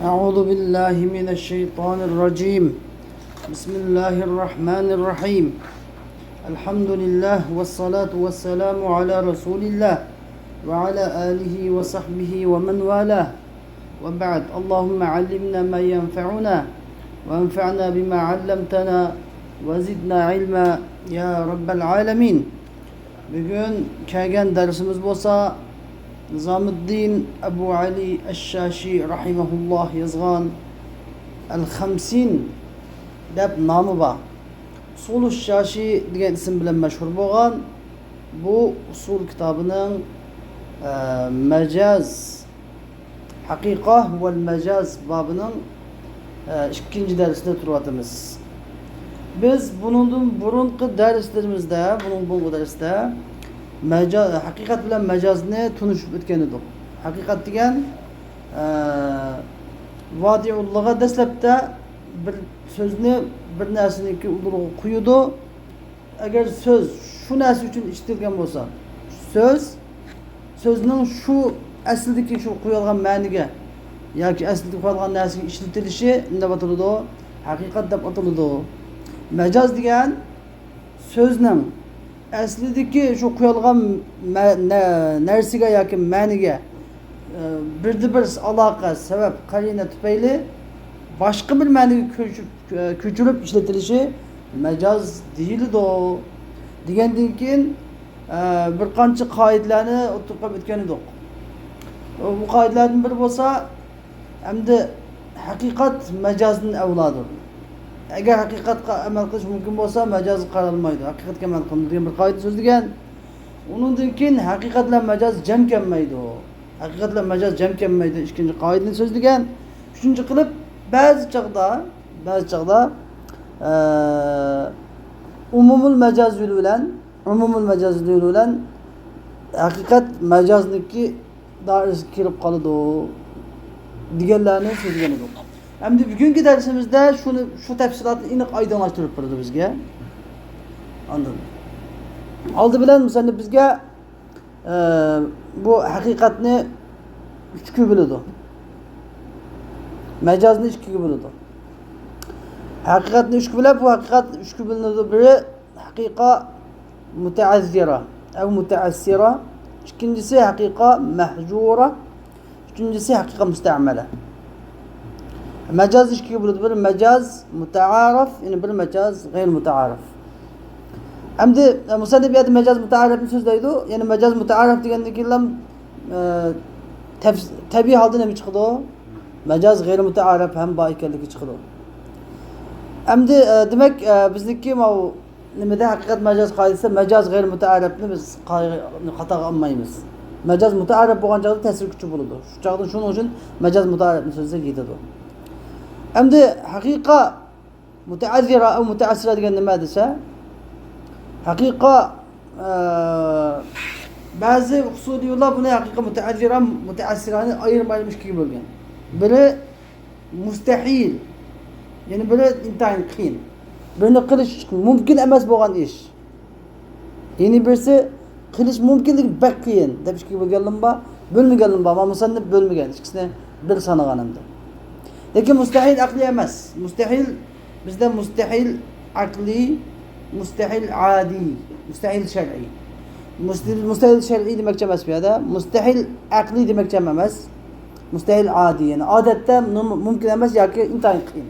أعوذ بالله من الشيطان الرجيم. بسم الله الرحمن الرحيم. الحمد لله والصلاة والسلام على رسول الله وعلى آله وصحبه ومن والاه. وبعد، اللهم علمنا ما ينفعنا وانفعنا بما علمتنا وزدنا علما يا رب العالمين. Bugun kelgan darsimiz bo'lsa Nizomiddin Abu Ali Ash-Shashi rahimahulloh yozgan Al-Xamsin deb nomi bor. Usul Shashi degan ism bilan mashhur bo'lgan bu usul kitobining majaz haqiqa val majaz bobining ikkinchi darsida turyapmiz. Biz bundan burunqi darslarimizda, bunun bu darsda majaz, haqiqat bilan majazni tunishib o'tgan edik. Haqiqat degan vodiullohga dastlabda bir so'zni bir narsaniki ulug'i quyidi. Agar so'z shu narsa uchun ishlatilgan bo'lsa, so'z so'zning shu aslidagi shu qo'yilgan ma'niga yoki aslida qo'yilgan narsaga ishlatilishi nima deb ataladi? Haqiqat deb ataladi. Majoz degan so'zning aslidagi shu qo'yilgan narsaga yoki ma'niga birda bir aloqa, sabab, qarina tufayli boshqa bir ma'niga ko'chirib ishlatilishi majoz deyiladi. Degandan keyin bir qancha qoidalarni o'tirib o'tgan edik. Bu qoidalardan biri bo'lsa, endi haqiqat majozdan avlodir. Agar haqiqatga amal qilish mumkin bo'lsa, majoz qaralmaydi. Haqiqatga amal qilinadi degan bir qoida so'zlagan. Undan keyin haqiqat bilan majoz jam kelmaydi. Haqiqat bilan majoz jam kelmaydi ikkinchi qoidani so'zlagan. Uchinchi qilib ba'zi chog'da umumul majoz yo'li bilan, umumul majoz yo'li bilan haqiqat majozniki doirasiga kirib qoladi deganlarni so'zlagan edik. Endi bugungi darsimizda shuni, shu tafsilotni aniq oydinlashtirib berdi bizga. Anladın. Oldi bilan musannif bizga bu haqiqatni uchga bo'ladi. Majozni ikkiga bo'ladi. Haqiqatni uchga bo'lib, bu haqiqat uchga bo'linadi. Biri haqiqa mutaazzira av mutaassira, ikkinchisi haqiqa mahjura, uchinchisi haqiqa mustamala. Majoz ikkiga bo'ladi. Bir majoz mutaarif, ya'ni bir majoz g'ayr mutaarif. Endi musannif bu yerda majoz mutaarifni so'zlaydi. Ya'ni majoz mutaarif degandan keyin tabiiy holda nima chiqadi? Majoz g'ayr mutaarif ham bor ekanligi chiqadi. Endi demak bizniki nimada haqiqat majoz qoidasi majoz g'ayr mutaarifni biz qatorga olmaymiz. Majoz mutaarif bo'lgan chog'da ta'sir kuchi bo'ladi. Shu chog'da shuning uchun majoz mutaarifni so'zlasak yetadi. Endi haqiqa mutaazzira va mutaassira degan nima desa, haqiqa ba'zi usuliylar buni haqiqa mutaazzira mutaassirani ayrim-ayrim ikkiga bo'lgan. Biri mustahil, ya'ni biri intayin qiyin. Birini qilish mumkin emas bo'lgan ish. Ya'ni birisi qilish mumkinligi bak qiyin deb ikkiga bo'lganlim bor, bo'lmaganlim bor. Musannif bo'lmagan, ikkisini bir sanagan endi. Lekin mustahil aqliy emas. Mustahil bizda mustahil aqliy, mustahil adi, mustahil shar'iy. Mustahil shar'iy demakchi emas bu yerda. Mustahil aqliy demakchi emas. Mustahil adi, ya'ni odatda mumkin emas yoki intayin qiyin.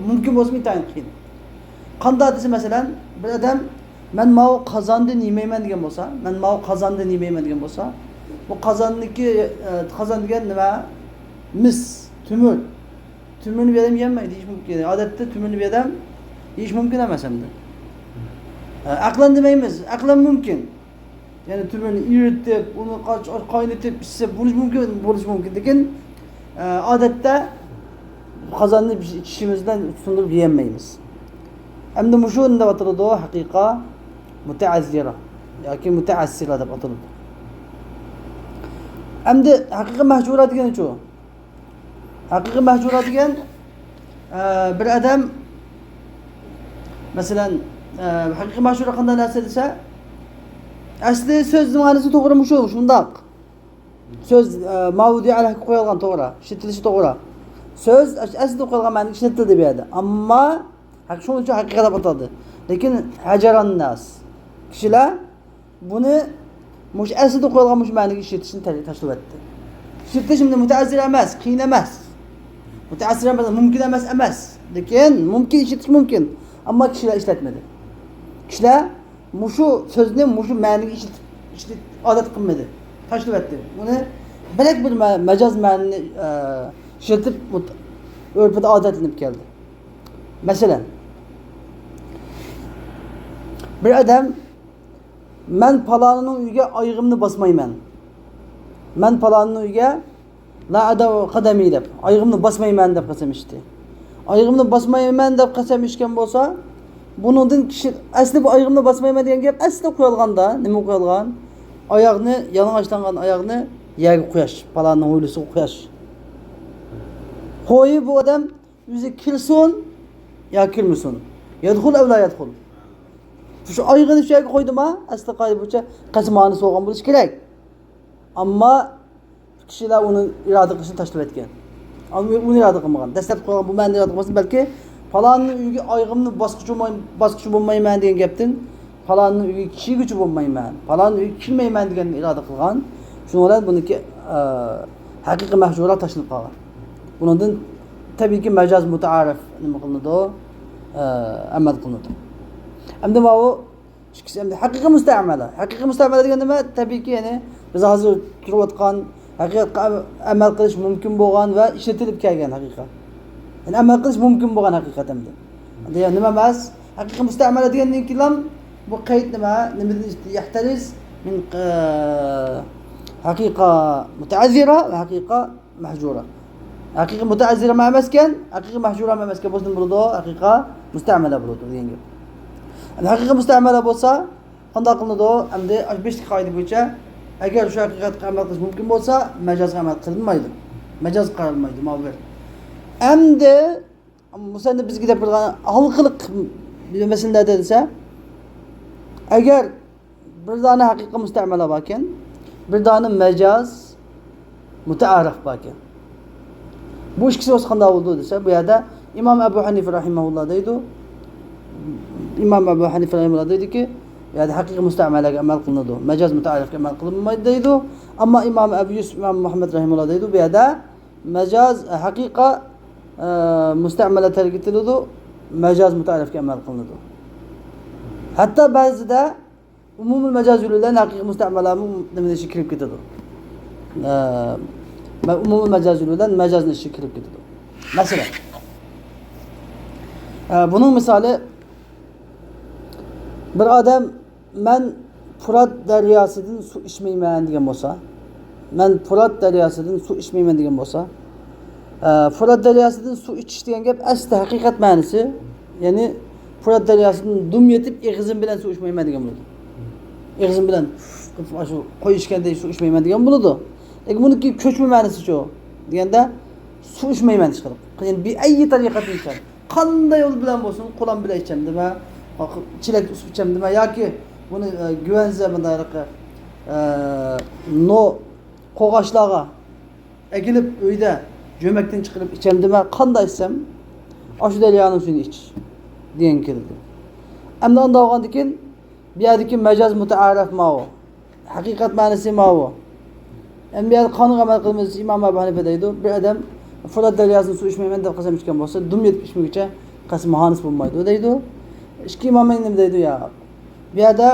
Mumkin bo'lsa intayin qiyin. Qanday desa, masalan, bir odam men mau qozonni yemayman degan bo'lsa, men mau qozonni yemayman degan bo'lsa, bu qozonniki qozon degan nima? Mis, tumur. Tumurni bir odam yemaydi, yeyish mumkin. Odatda tumurni bir odam yeyish mumkin emas endi. Aqlan demaymiz, aqlan mumkin. Ya'ni tumurni eritib, uni qaynatib ichsa bo'lish mumkin, bo'lishi mumkin. Lekin odatda qozonni ichishimizdan sundirib yemaymiz. Endi mushu deb ataladi haqiqa mutaazzira yoki mutaassira deb ataladi. Endi haqiqa mahjura degani shu. Haqiqiy mahjura degan bir odam masalan haqiqiy mahjura qanday narsa desa, asli so'zning ma'nosi to'g'rimi shu, shundoq. So'z mavzu alayhi qo'yilgan to'g'ri, ishlatilishi to'g'ri. So'z aslida qo'yilgan ma'noga ishlatildi bu yerda. Ammo shuning uchun haqiqat deb ataldi. Lekin hajaran nas kishilar buni mush aslida qo'yilgan mush ma'noga ishlatishni tashlab o'tdi. Ishlatish mutaassir emas, qiyin emas. Mutaassir emas, mumkin emas emas. Lekin mumkin ishlatish mumkin. Ammo kishilar ishlatmadi. Kishilar mushu so'zni mushu ma'noga ishlatib odat qilmadi. Tashlab o'tdi. Uni bilak bir majoz ma'nini ishlatib urfida odatlanib keldi. Masalan, bir odam men palonining uyiga oyog'imni bosmayman. Men palonining uyiga la adav qadami deb, oyog'imni bosmayman deb qasam ichdi. Oyog'imni bosmayman deb qasam ichgan bo'lsa, buningdan kishi asli bu oyog'imni bosmayman degan gap asli qo'yilganda, nima qo'yilgan? Oyoqni yalang'ochlangan oyoqni yerga qo'yash, palonining hovlisiga qo'yash. Qo'yib bu odam o'zi kirsin yo kirmasin. Yadxul av la yadxul. Shu oyog'ini shu yerga qo'ydimi? Asli qoida bo'yicha qasam ma'nosi bo'lgan bo'lishi kerak. Ammo kishilar uni iroda qilishni tashlab etgan. Uni iroda qilmagan. Dastlab qo'ygan bu ma'ni iroda qilmasin, balki palonning uyiga oyog'imni bosqichi bo'lmayman degan gapdan palonning uyiga kirguchi bo'lmayman, palonning uyiga kirmayman deganni iroda qilgan. Shuning bilan buniki haqiqiy mahjura tashlanib qolgan. Bundan tabiiyki majoz mutaarif nima qilinadi? Amal qilinadi. Endi bu ikkisi endi haqiqiy mustamala. Haqiqiy mustamala degan nima? Tabiiyki, ya'ni biz hozir turayotgan haqiqatga amal qilish mumkin bo'lgan va ishlatilib kelgan haqiqat. Ya'ni amal qilish mumkin bo'lgan haqiqat endi. Endi nima emas? Haqiqiy mustamala degandan keyin bu qayd nima? Nimadan yahtariz min haqiqa mutaazzira va haqiqa mahjura. Haqiqa mutaazzira emaskan, haqiqa mahjura emaskan bo'lsa bo'ladi, haqiqa mustamala bo'ladi degan gap. Endi haqiqa mustamala bo'lsa, qanday qilinadi? Endi 5 qoida bo'yicha agar shu haqiqatga amal qilish mumkin bo'lsa, majozga amal qilinmaydi. Majoz qaralmaydi, mavzu. Endi musannif bizga deb turgan halqiliq masalada desa, agar bir dona haqiqa mustamala bor ekan, bir dona majoz mutaarrif bor ekan. Bu ikkisi bo'lsa qanday bo'ldi desa, bu yerda Imom Abu Hanifa rahimahulloh deydi. Imom Abu Hanifa rahimahulloh deydiki, ya'ni haqiqiy mustamalaga amal qilinadi, majoz mutaarrifga amal qilinmaydi deydi. Ammo Imom Abu Yusuf, Imom Muhammad rahimahulloh deydi, bu yerda majoz haqiqa mustamala tark etiladi, majoz mutaarrifga amal qilinadi. Hatto ba'zida umumul majoz yo'li bilan haqiqiy mustamala nima ishi kirib ketadi. Umumul majoz yo'li bilan majozni ishi kirib ketadi. Masalan, buning misoli bir odam men Furat daryosidan suv ichmayman degan bo'lsa, men Furat daryosidan suv ichmayman degan bo'lsa, Furat daryosidan suv ichish degan gap asli haqiqat ma'nosi, ya'ni Furat daryosidan dum yetib eg'izim bilan suv ichmayman degan bo'ladi. Eg'izim bilan shu qo'y ichgandek suv ichmayman degan bo'ladi. Lekin buniki ko'chma ma'nosi shu deganda suv ichmayman ish qilib. Ya'ni bi ayyi tariqatin icham. Qanday yo'l bilan bo'lsin, qo'lim bilan icham dema, chelak suv icham dema yoki buni güvenze bunday no qo'g'ochlarga egilib uyda jo'makdan chiqarib icham dema, qanday ichsam shu daryoning suvini ich degan keldi. Endi unda bo'lgandan keyin bu yerdagi majoz mutaarrif ma'u, haqiqat ma'nosi ma'u. Endi bu yerda qonunga amal qilamiz. Imom Abu Hanifa deydi, bir odam Furat daryosidan suv ichmayman deb qasam ichgan bo'lsa, dum yetib ichmaguncha qasam xonis bo'lmaydi deydi. Ikki imom nima deydi ya? Bu yerda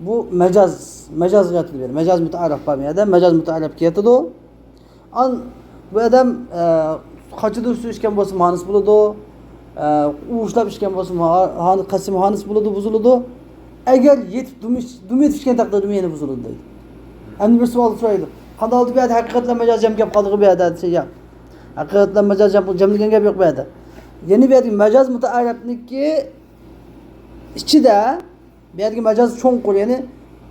bu majoz, majozga yotadi bu yerda. Majoz mutaarrif bor bu yerda, majoz mutaarrif ketadi. An bu odam qochida suv ichgan bo'lsa xonis bo'ladi. Uvishlab ichgan bo'lsa qasam xonis bo'ladi, buziladi. Agar yetib dum yetib ichgan taqdirda yana buziladi deydi. Endi bir savol so'raydi. Qanday oldi bu yerda haqiqat bilan majoz jam kelib qoldi bu yerda desa, yo'q. Haqiqat bilan majoz jamlagan gap yo'q bu yerda. Ya'ni bu yerdagi majoz mutaarrifniki ichida bu yerdagi majoz cho'nqur, ya'ni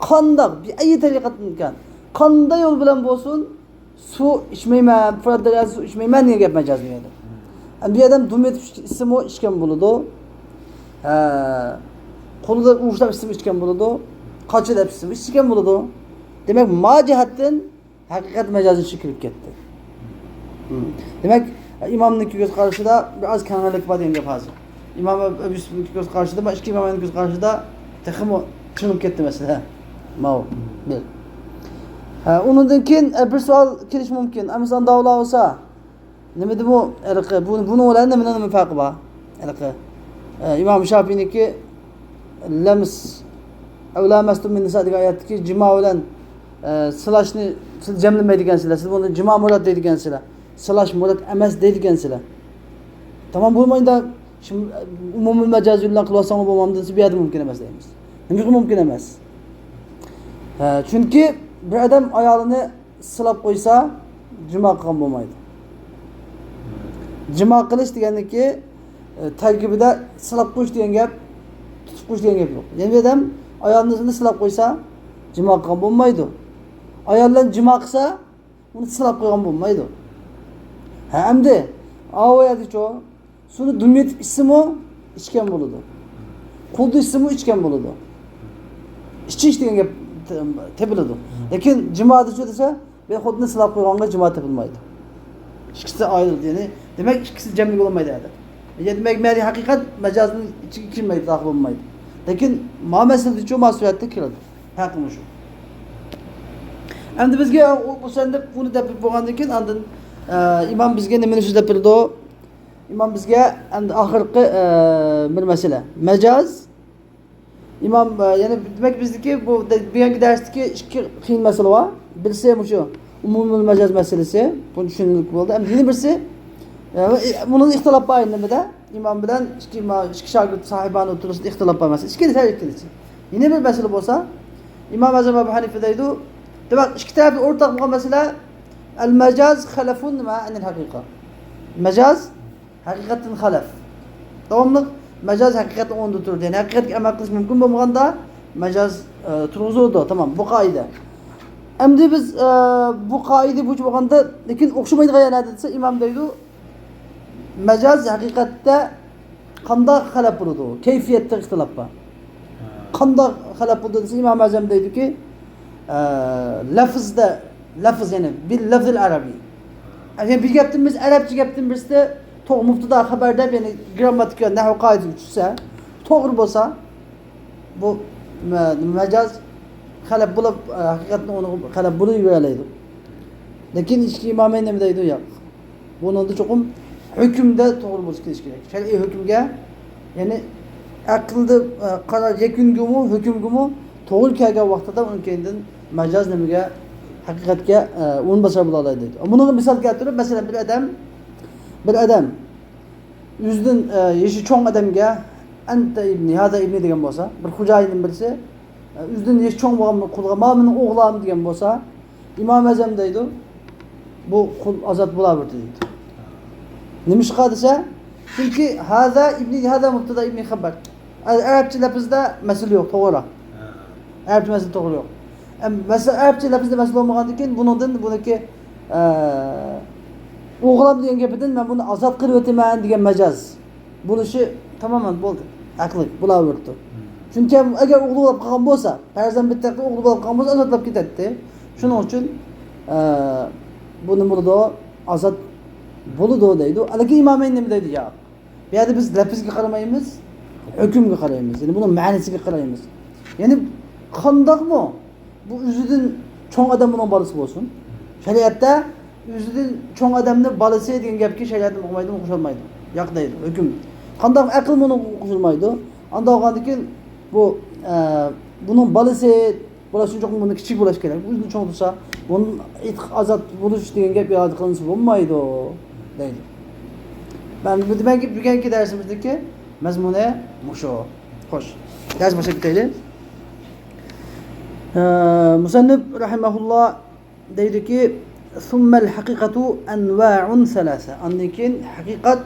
qandoq bi ayyi tariqatin ekan, qanday yo'l bilan bo'lsin suv ichmayman, Furat daryosi suv ichmayman degan gap majoz bu yerda. Endi bu yerdan dum etib ichsa ichgan bo'ladi. Qo'lida uvishlab ichsa ichgan bo'ladi. Qochilib ichsa ichgan bo'ladi. Demak, ma jihatdan Haqiqat majozni ichiga kirib ketdi. Demak, imomniki ko'z qarashida biroz kanglik bor degan gap hozir. İmam Ebu Yusuf'un ko'z qarashida, ikki imomning ko'z qarashida texmi chingib ketdi masala. Mau bir. Undan keyin bir savol kelishi mumkin. Masalan, davla olsa, nima bu? Buni bilan nima nima farqi bor? İmom Shofiyniki lams aw lamastum min nisa degan oyatdagi jimo bilan silashni siz jamlamaydi ekansizlar. Siz buni jimo murod deydigansizlar. Silash murod emas deydigansizlar. Tamam, bo'lmaydi. Şimdi umumiy majoz bilan qilib olsam bo'lmamdi desa, bu yerda mumkin emas deymiz. Nimaga mumkin emas? Chunki bir odam ayolini silab qo'ysa, jimo qilgan bo'lmaydi. Jimo qilish degandiki, tarkibida silab qo'yish degan gap, tutib qo'yish degan gap yo'q. Ya'ni bir odam ayolini silab qo'ysa, jimo qilgan bo'lmaydi. Ayol bilan jimo qilsa, uni silab qo'ygan bo'lmaydi. Ha, endi avayadicho suvni dum etib ichsimi ichgan bo'ladi. Qo'lda ichsimi ichgan bo'ladi. Ichish degan gap tepiladi. Lekin jimoda shu desa, men xuddi silab qo'yganga jimo tepilmaydi. Ikkisi ayrildi. Ya'ni demak ikkisi jamlik bo'lmaydi hali. Demak, ma'ni haqiqat majozning ichiga kirmaydi, daxil bo'lmaydi. Lekin ma masalada shu masulatda kiradi. Farqi shu. Endi bizga bu senda buni deb bo'lgandan keyin andin imom bizga nimani so'zlab berdi? İmam bizga endi oxirgi bir masala. Majoz. İmam ya'ni demak bizniki bu bugungi darsdagi ikki qiyin masala bor. Birisi shu umumiy majoz masalasi. Buni tushunlik bo'ldi. Endi yana birisi buni ixtilof bor nimada? İmom bilan ikki shogird sahibani o'rtasida ixtilof bor masala. Ikkisi har ikkisi. Yana bir masala bo'lsa, İmom Azam Abu Hanifa deydi, demak ikki tarafda o'rtaq bo'lgan masala al-majaz xalafun nima anil haqiqa. Majoz haqiqatdan xalaf. Davomli majoz haqiqatni o'rnida turdi. Ya'ni haqiqatga amal qilish mumkin bo'lmaganda majoz turg'izildi. Tamom, bu qoida. Endi biz bu qoida bo'yicha bo'lganda, lekin o'xshamaydigan yana desa, imom deydi, majoz haqiqatda qanday xalaf bo'ladi? Kayfiyatda ixtilof bor. Qanday xalaf bo'ladi desa, İmom Azam deydiki, lafzda, lafz ya'ni bil lafzil arabiy. Ya'ni bir gapdan biz arabcha gapdan birisida to'g'ri mubtada xabar deb, ya'ni grammatika nahv qoidasiga tushsa, to'g'ri bo'lsa, bu majoz xalaf bo'lib, haqiqatni uni xalaf bo'lib yuralaydi. Lekin ikki imom nima deydi? Yo'q. Buni cho'qim hukmda to'g'ri bo'lishi kerak. Shar'iy hukmga, ya'ni aqlda qaror yakungumi, hukmgumi to'g'ri kelgan vaqtida undan keyin majoz nimaga haqiqatga o'rinbosar bo'la oladi deydi. Buni misol keltirib, masalan, bir odam o'zidan yoshi cho'ng odamga anta ibni, hada ibni degan bo'lsa, bir xo'jayinning birisi o'zidan yoshi cho'ng bo'lgan bir qulga ma mening o'g'lim degan bo'lsa, İmom Azam deydi, bu qul ozod bo'laverdi deydi. Nimishqa desa, chunki hada ibni, hada mubtada ibni xabar. Arabcha lafzda masala yo'q, to'g'ri. Arabcha masala to'g'ri yo'q. Masalan, arabcha lafzda masala bo'lmagandan keyin buningdan buniki o'g'lim degan gapidan men buni ozod qilib o'taman degan majoz bo'lishi tamoman bo'ldi. Aqli bo'laverdi. Chunki agar o'g'li bo'lib qolgan bo'lsa, farzand bitta o'g'li bo'lib qolgan bo'lsa ozodlab ketadi. Shuning uchun bu nima bo'ladi? Ozod bo'ladi deydi. Lekin imom nima deydi? Yo'q. Bu yerda biz lafzga qaramaymiz, hukmga qaraymiz. Ya'ni buning ma'nisiga qaraymiz. Ya'ni qandoqmi bu o'zidan cho'ng odam buning bolasi bo'lsin. Shariatda o'zidan cho'ng odamni bolasi degan gapga shariatni uqmaydi, qo'shilmaydi. Yo'q deydi hukm. Qandoq aql buni qo'shilmaydi. Unda olgandan keyin bu buning bolasi bo'lishi uchun buni kichik bo'lishi kerak. Bu o'zidan cho'ng bo'lsa, buni itq ozod bo'lish degan gap yod qilinsa bo'lmaydi deydi. Ben bu demak bugungi darsimizdagi mazmuni mushu. Xo'sh, dars boshlab ketaylik. Musannif rahimahulloh deydiki, summal haqiqatu anva'un salasa. Andan keyin haqiqat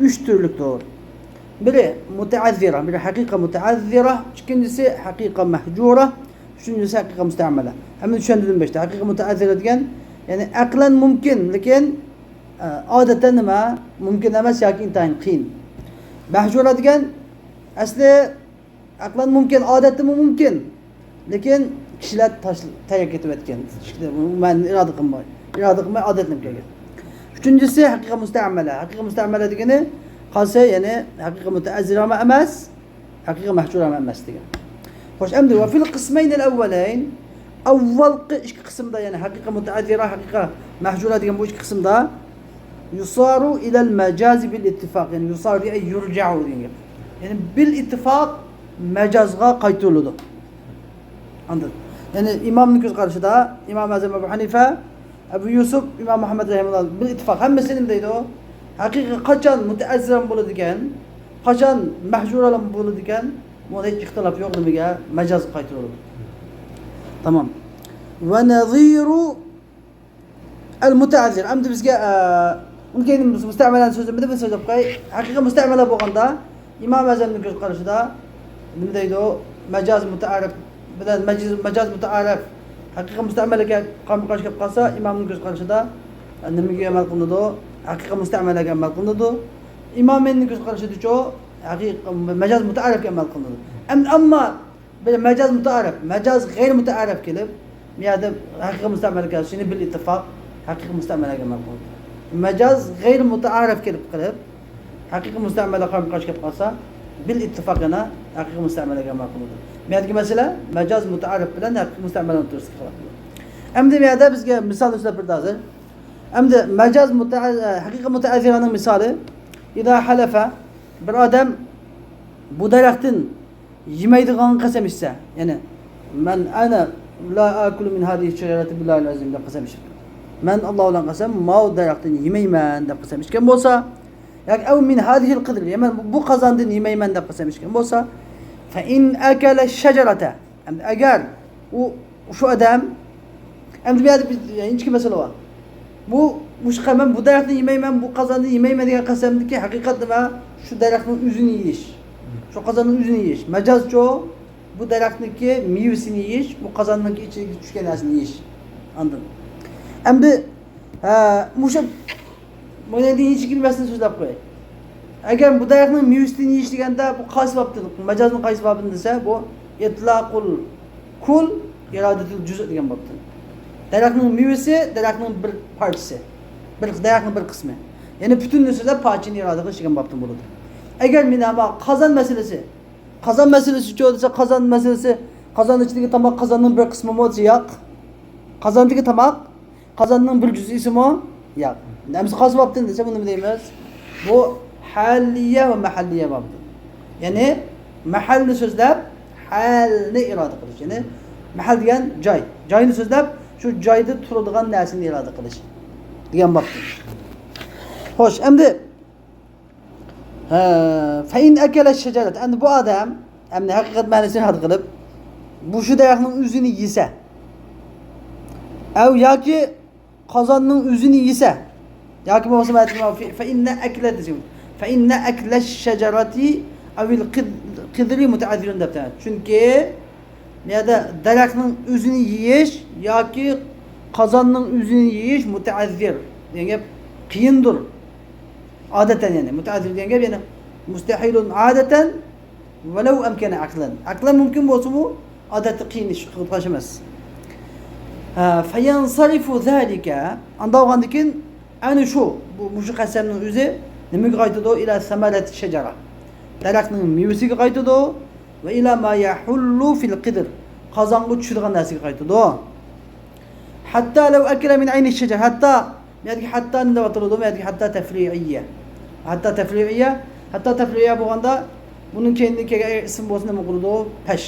3 turlikdir. Biri mutaazzira, biri haqiqa mutaazzira, ikkinchisi haqiqa mahjura, uchinchisi haqiqa mustamala. Hamma tushundim beshta. Haqiqa mutaazzira degan, ya'ni aqlan mumkin, lekin odatda nima mumkin emas yoki intayin qiyin. Mahjura degan asli aqlan mumkin, odatda mumkin, lekin Kishilar terk etib o'tgan. Man iroda qilmay, iroda qilmay odatlanib kelgan. Uchinchisi haqiqa mustamala. Haqiqa mustamala degani qolsa, ya'ni haqiqa mutaazzira emas, haqiqa mahjura emas degan. Xo'sh, endi va fil qismayn al-awwalayn, avvalgi ikki qismda, ya'ni haqiqa mutaazzira, haqiqa mahjura degan bu ikki qismda yusaru ila al-majazi bil ittifaq, ya'ni yusaru ay yurja'u degan gap. Ya'ni bil ittifaq majazga qaytiriladi. Anladın? Yani imamın ko'z qarashida İmam Azam Abu Hanifa, Abu Yusuf, İmam Muhammed rahimahullah bil ittifaq hammasi nima deydi? Haqiqiy qachon mutaazziram bo'ladi ekan, qachon mahjuralam bo'ladi ekan, bunda hech ixtilof yo'q, nimaga majaz qaytiriladi. Tamam. Va naziru al mutaazzir. Endi bizga unga mustamalan so'zini biz so'zlab qo'y. Haqiqiy mustamala bo'lganda İmam Azamning ko'z qarashida nima deydi? Majaz mutaarrif bilan majaz mutaarrif haqiqiy mustamalaga qarshi kelib qolsa, imomning ko'z qarashida nimaga amal qilinadi? Haqiqiy mustamalaga amal qilinadi. Imomning ko'z qarashidachu haqiqiy majaz mutaarrifga amal qilinadi. Ammo bir majaz mutaarrif, majaz g'ayr mutaarrif kelib, bu yerda haqiqiy mustamalaga shuni bil ittifoq haqiqiy mustamalaga amal qilinadi. Majaz g'ayr mutaarrif kelib qilib, haqiqiy mustamalaga qarshi kelib qolsa, bil ittifoq yana haqiqiy mustamalaga amal qilinadi. Bu yerdagi masala majaz mutaarrif bilan haqiqiy mustamalani to'g'risida qiladi. Endi bu yerda bizga misol so'zlab berdi hozir. Endi majaz haqiqiy mutaazziraning misoli ida halafa, bir odam bu daraxtdan yemaydigan qasam ichsa, ya'ni man ana la akulu min hadhihi shajarati billahi azim deb qasam ichdi. Man Alloh bilan qasam, mau daraxtdan yemayman deb qasam ichgan bo'lsa, yoki av min hadhihi al-qidr, ya'ni bu qozondan yemayman deb qasam ichgan bo'lsa, fa in akala shajarata, endi agar u shu odam, endi bu yerda ikki masala bor. Bu mushqa men bu daraxtni yemayman, bu qozonni yemayman degan qasamniki haqiqat nima? Shu daraxtning o'zini yeyish. Shu qozonning o'zini yeyish. Majazcho bu daraxtniki mevasini yeyish, bu qozonniki ichiga tushgan narsani yeyish. Anladın? Endi musha mana endi ikki narsani so'zlab qo'yay. Agar bu daraxtning mevasini yeyish deganda bu qaysi bobdan, majazning qaysi bobini desa, bu itlaqul kul irodatul juz' degan bobdan. Daraxtning mevasi daraxtning bir parchasi, bir daraxtning bir qismi. Ya'ni butun narsada parchani iroda qilish degan bobdan bo'ladi. Agar men ama qozon masalasi, qozon masalasi shu desa, qozon masalasi, qozon ichidagi tomoq qozonning bir qismi bo'lsa yo'q. Qozondagi tomoq qozonning bir juz'isimi yo'q. Endi qaysi bobdan desa, buni nima deymiz? Bu halliya va mahalliya bobdan. Ya'ni mahalni so'zlab halni iroda qilish. Ya'ni mahal degan joy, joyni so'zlab shu joyda turadigan narsani iroda qilish degan bobdan. Xo'sh, endi fa in akala shajarat, endi bu odam endi haqiqat ma'nosini iroda qilib bu shu daraxtning o'zini yesa, av yoki qozonning o'zini yesa, yoki bo'lmasa fa inna akla desin, fa inna akla shajarati avil qidri mutaazzirun deb aytadi. Chunki bu yerda daraxtning o'zini yeyish yoki qozonning o'zini yeyish mutaazzir degan gap qiyindir. Odatan, ya'ni mutaazzir degan gap ya'ni mustahilun adatan walau amkana aqlan. Aqlan mumkin bo'lsa-mu, odatda qiyin ish qilish emas. Fayansarifu zalika, unda bo'lgandan keyin ana shu bu shu qasamning o'zi nimaga qaytadi? Ila samarati shajara. Daraxtning mevasiga qaytadi va ila ma yahullu fil qidr. Qozonga tushadigan narsaga qaytadi. Hatta law akala min ayni shajar, hatta ya'ni hatta nima deb ataladi? Ya'ni hatta tafri'iyya. Hatta tafri'iyya, hatta tafri'iyya bo'lganda buning keyingi kelgan ism bo'lsa nima qiladi? Pash.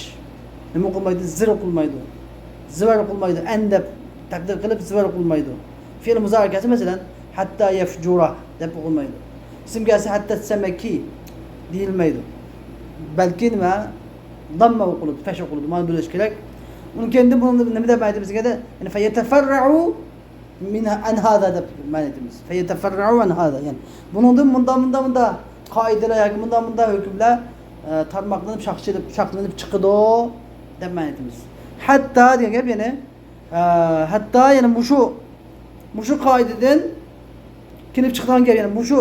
Nima qilmaydi? Zir qilmaydi. Zivar qilmaydi. An deb taqdir qilib zivar qilmaydi. Fe'l muzorakasi masalan hatta yafjura deb o'qilmaydi. Ism kelsa hatta samaki deyilmaydi. Balki nima? Damma o'qiladi, fash o'qiladi. Mana bilish kerak. Uni keyin buni nima deb aytamiz bizga? Ya'ni fayatafarra'u min an hada deb ma'no aytamiz. Fayatafarra'u an hada. Ya'ni buningdan bunda bunda bunda qoidalar yoki bunda bunda hukmlar tarmoqlanib, shaqlanib chiqadi deb ma'no aytamiz. Hatta degan gap ya'ni hatta ya'ni mushu qoidadan kelib chiqadigan gap, ya'ni mushu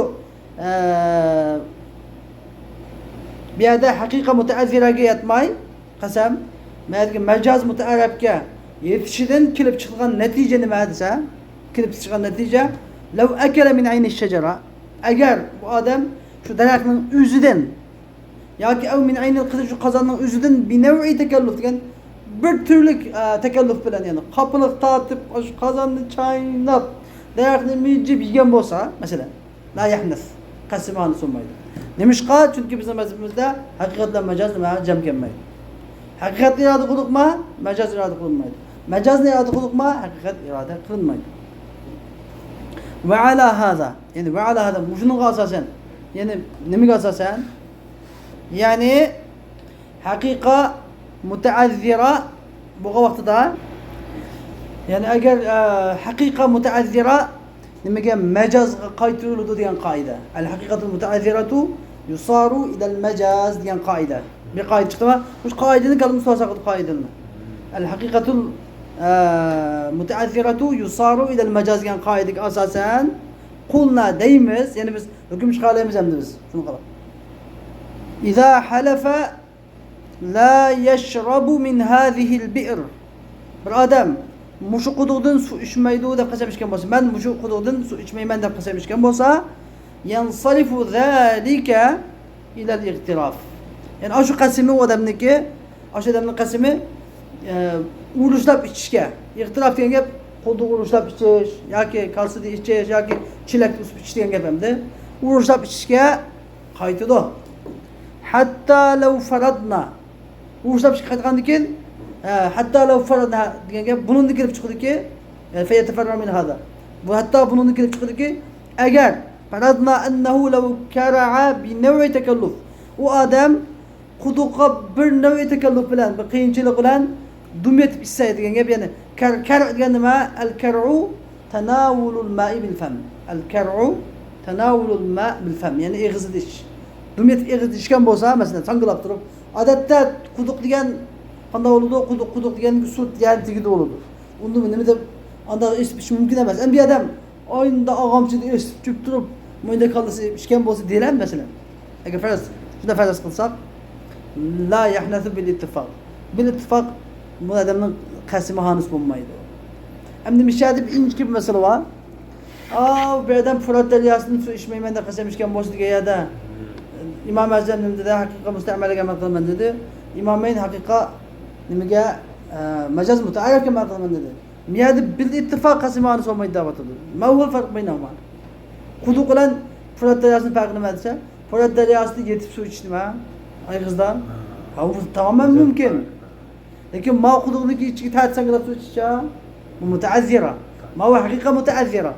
bu yerda haqiqa mutaazziraga yetmay qasam Mecaz mutaarrafga yetishidan kelib chiqgan natija nima desa, kelib chiqqan natija lav akala min ayni shajara, agar bu odam shu daraxtning o'zidan yoki av min ayni qizil shu qozonning o'zidan binav'i takalluf degan bir turlik takalluf bilan, ya'ni qopiliq tortib shu qozonni chaynab daraxtni mijib yegan bo'lsa, masalan, la yahnas, qasamani sunmaydi. Nemishqa? Chunki bizning mazhabimizda haqiqat bilan majoz nima jam kelmaydi. Haqiqat iroda qilinma, majoz iroda qilinmaydi. Majozni iroda qilinma, haqiqat iroda qilinmaydi. Va ala hada, ya'ni va ala hada shunga asosan, ya'ni nimaga asosan? Ya'ni haqiqa mutaazzira bo'lgan vaqtida, ya'ni agar haqiqa mutaazzira nimaga majozga qaytariladi degan qoida. Al haqiqatu mutaazziratu yusaru ila al majaz degan qoida. Bir qoida chiqdimi? Shu qoidani kalom so'za qilib qoidani. Al haqiqatu mutaazziratu yusaru ila al majaz degan qoidaga asosan qulna deymiz, ya'ni biz hukm chiqaramiz endi biz shuni qilib. İza halafa la yashrabu min hadhihi al bi'r. Bir odam mushu quduqdan suv ichmaydi deb qasam ichgan bo'lsa, men mushu quduqdan suv ichmayman deb qasam ichgan bo'lsa, yansarifu zalika ila al-ig'tirof. Ya'ni shu qasami u odamniki, o'sha odamning qasami ulushlab ichishga. Ig'tirof degan gap quduq ulushlab ichish yoki kalsida ichish yoki chelakda usib ichish degan gap hamda ulushlab ichishga qaytadi. Hatta law faradna, ulushlab ichishga qaytgandan keyin hatta law faradna degan gap bundan kelib chiqadiki, fayatafarra min hada. Bu hatta bundan kelib chiqadiki, agar faradna annahu law kara'a bi naw'i takalluf, u odam quduqqa bir naw'i takalluf bilan, bir qiyinchilik bilan dum etib ichsa degan gap, ya'ni kar degan nima? Al kar'u tanawulul ma'i bil fam. Al kar'u tanawulul ma' bil fam, ya'ni eg'izida ichish. Dum etib eg'izida ichgan bo'lsa, masalan, sangilab turib, odatda quduq degan qanday bo'ladi? Quduq, quduq degan suv degan tagida bo'ladi. Unda nima deb unda ichib ichish mumkin emas. Endi bir odam oyunda og'amchida esib tushib turib, mo'yda kallasi ichgan bo'lsa deyiladi masalan. Agar farz, shunda farz qilsak, la yahnathu bil ittifaq. Bil ittifaq bu odamning qasmi hanis bo'lmaydi. Endi mishadi bir inchki bir masala bor. Bir odam Furat daryosidan suv ichmayman deb qasam ichgan bo'lsa degan yerda İmam Azam nima dedi? Haqiqa mustamalaga amal qilaman dedi. İmomayn haqiqa nimaga majoz mutaarrafga amal qilaman dedi. Miyadi bil ittifaq qasmi hanis bo'lmaydi deb atadi. Ma huwa farq baynahuma? Quduq bilan Furat daryosining farqi nima desa, Furat daryosida yetib suv ichish nima? Ayg'izdan. Ha, bu tamoman mumkin. Lekin ma quduqniki ichiga tortsanglab suv ichish bu mutaazzira. Ma huwa haqiqa mutaazzira.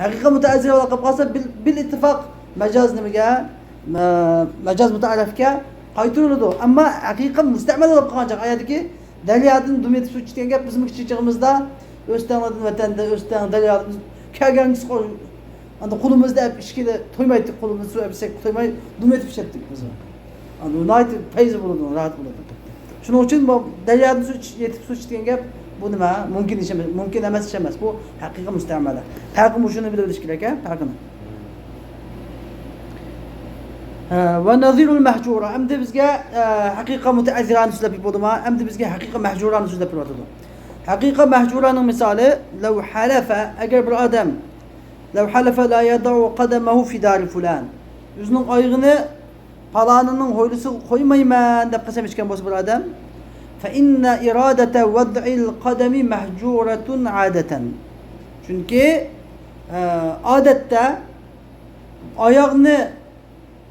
Haqiqa mutaazzira bo'lib qolsa bil ittifaq majoz nimaga? Majoz mutaarrafga qaytariladi. Ammo haqiqa mustamal bo'lib qolgan joy ayadiki, daryodan dum etib suv ichgan gap bizning kichik chig'imizda O'stanglardan vatanda O'stang daryodan kelganimiz anda qo'limizda ichkida to'ymaydi, qo'limizni suv olsak to'ymay dum etib ichatdik biz. Anda unayt fayz bo'ladi, rahat bo'ladi. Shuning uchun bu daryodan suv yetib suv ichgan gap bu nima? Mumkin ish emas, mumkin emas ish emas. Bu haqiqiy mustamala. Farqi shuni bilib olish kerak, ha, farqini. Va nazirul mahjura. Endi bizga haqiqa mutaazzirani so'zlab bo'ldimi? Endi bizga haqiqa mahjurani so'zlab beryotdi. Haqiqa mahjuraning misoli law halafa, agar bir odam law halafa la yad'u qadamahu fi dari fulan, o'zining oyog'ini palonining hovlisiga qo'ymayman deb qasam ichgan bo'lsa bir odam, fa inna iradata wad'il qadami mahjuratun adatan. Chunki odatda oyoqni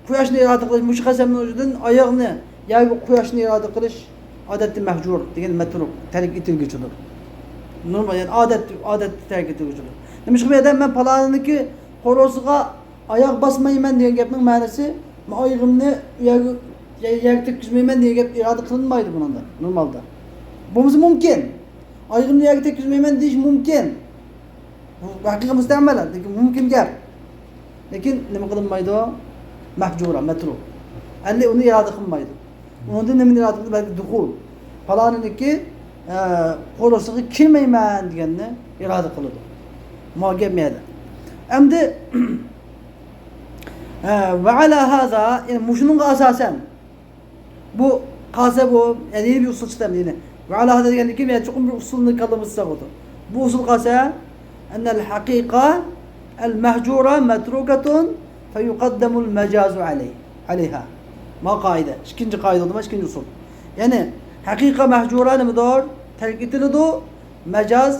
quyoshni iroda qilish, mushu qasamning o'zidan oyoqni yoki quyoshni iroda qilish odatda mahjur degan matruk, tark etilguchidir. Normal, ya'ni odat tark etilguchidir. Nima shu yerda men paloniki qo'rosiga oyoq bosmayman degan gapning ma'nosi, men oyog'imni u yerga yerga tekkizmayman degan gap iroda qilinmaydi bunda normalda. Bo'lmasa mumkin. Oyog'imni yerga tekkizmayman deyish mumkin. Bu haqiqiy mustamala, lekin mumkin gap. Lekin nima qilinmaydi o? Mahjura, matruk. Endi uni iroda qilmaydi. Unda nimani iroda qiladi? Balki duxul. Paloniniki qo'rosiga kirmayman deganni iroda qiladi. Ma gapmaydi. Endi va ala haza, ya'ni mushunga asosan bu qolsa bu, ya'ni bir usul chiqdi, ya'ni Ve ala hada degandan keyin chuqur bir usulni kallamizda bo'ldi. Bu usul qolsa annal haqiqa al mahjura matrukatun feyuqaddamul mecazu aleyha. Ma qoida. Ikkinchi qoida bo'ldi, ikkinchi usul. Ya'ni haqiqa mahjura nimadir? Tark etiladi, mecaz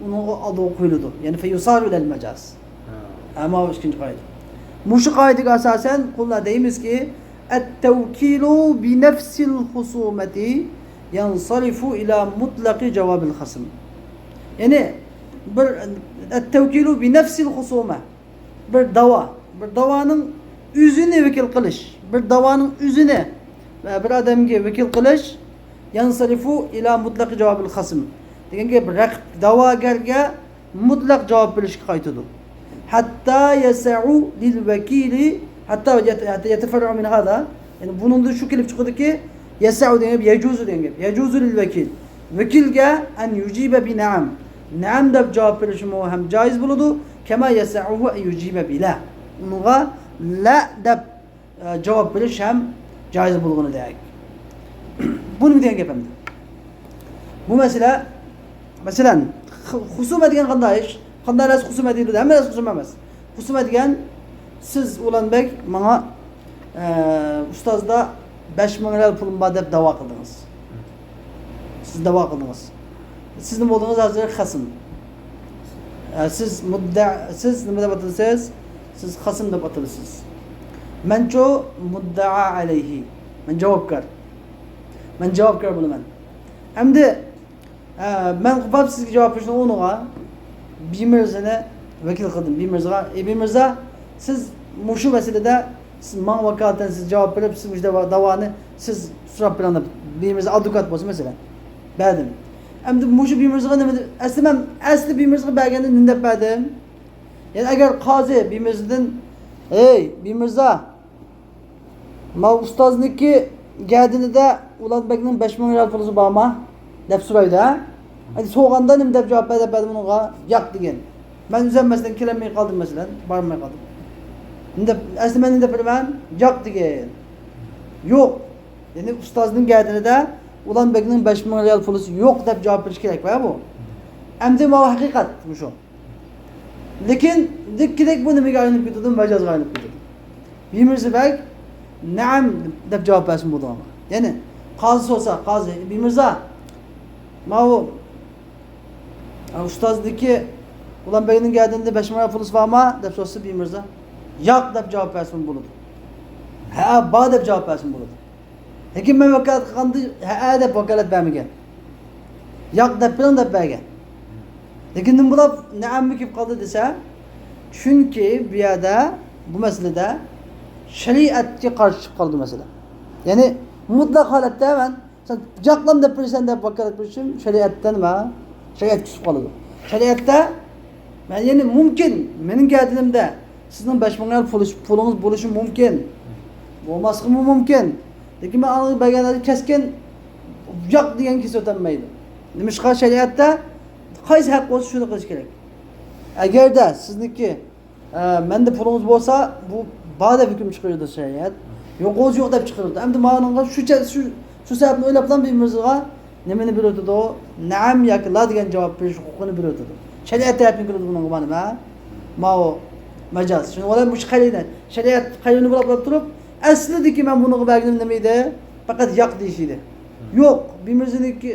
uningga oldi qo'yiladi. Ya'ni feyusaru ilal mecaz. Ama ikkinchi qoida. Mushu qoidaga asosan qulna deymizki, at-tawkilu bi nafsil husumati yansarifu ila mutlaqi javobil hasm. Ya'ni bir at-tawkilu bi nafsil husuma bir dava, bir davaning o'zini vakil qilish, bir davaning o'zini bir odamga vakil qilish yansarifu ila mutlaqi javobil hasm degan gap raqib da'vogarga mutlaq javob berishga qaytadi. Hatta yas'u lil vakili hatta yatafarru min hada. Ya'ni buningda shu kelib chiqadiki, yas'u degan gap yajuzu degan gap. Yajuzu lil vakil. Vakilga an yujiba bi na'am. Na'am deb javob berishi ham joiz bo'ladi. Kama yas'uhu an yujiba bi la. Unga la deb javob berish ham joiz bo'lganidek. Bu nima degan gap endi? Bu masala masalan husuma degan qanday ish? Qanday narsa husuma deyiladi? Hamma narsa husuma emas. Husuma degan siz Ulanbek menga ustozda 5000 real pulim bor deb da'vo qildingiz. Siz da'vo qildingiz. Siz nima bo'ldingiz hozir? Xasm. Siz mudda, siz nima deb atalasiz? Siz xasm deb atalasiz. Menchu muddaa alayhi. Men javobgar. Men javobgar bo'laman. Endi men qilib sizga javob berishni o'rniga Bimirzani vakil qildim. Bimirzaga, Bimirza, siz mushu masalada siz man vakolatan siz javob berib, siz mushu davoni siz so'rab bering deb Bimirza advokat bo'lsa masalan. Berdim. Endi mushu Bimirzaga nima asli men asli Bimirzaga berganda nima deb berdim? Ya'ni agar qozi Bimirzadan, "Ey Bimirza, ma ustozniki gardinida Ulanbekning 5000 real puli bormi?" deb so'raydi, ha? Hadi so'rganda nima deb javob berdi berdim unga? Yo'q degan. Men o'zim masalan kelolmay qoldim masalan, bormay qoldim. Nima deb asli men nima deb beraman? Yo'q degan. Yo'q. Ya'ni ustozning gardinida Ulanbekning 5000 real puli yo'q deb javob berish kerak va bu. Endi bu haqiqat bu shu. Lekin dikkidek bu nimaga aylanib ketadi? Mijozga aylanib ketadi. Bemirzabek na'am deb javob bersin bu odamga. Ya'ni qozi so'rsa, qozi Bimirza, ma u ustozniki Ulanbekning gardinida 5000 real puli bormi deb so'rsa Bimirza yo'q deb javob bersin bo'ladi. Ha, bor deb javob bersin bo'ladi. Lekin men vakolat qilganda ha deb vakolat bermagan. Yo'q deb bering deb bergan. Lekin nima bo'lib na'ammi kelib qoldi desa, chunki bu yerda bu masalada shariatga qarshi chiqib qoldi masala. Ya'ni mutlaq holatda men sen yo'qlam deb berasan deb vakolat berishim shariatda nima? Shariat tushib qoladi. Shariatda men ya'ni mumkin mening gardinimda sizning 5000 real pulingiz bo'lishi mumkin. Bo'lmasligi mumkin. Lekin men aniq berganlarda keskin yo'q degan kesib o'tolmaydi. Nimishqa shariatda qaysi haq bo'lsa shuni qilish kerak. Agarda sizniki menda pulingiz bo'lsa, bu bor deb hukm chiqaradi shariat. Yo'q bo'lsa yo'q deb chiqaradi. Endi ma'noga shu sababni o'ylab bir mirzoga nimani beradi? Na'am yoki la degan javob berish huquqini beradi. Shariat tarafdan keladi buning nima? Ma u majoz. Shuni o'ylab mush qaraydi. Shariat qayrini bo'lib turib, aslidiki men buni berganim nima edi? Faqat yo'q deyish edi. Yo'q, Bimirzaniki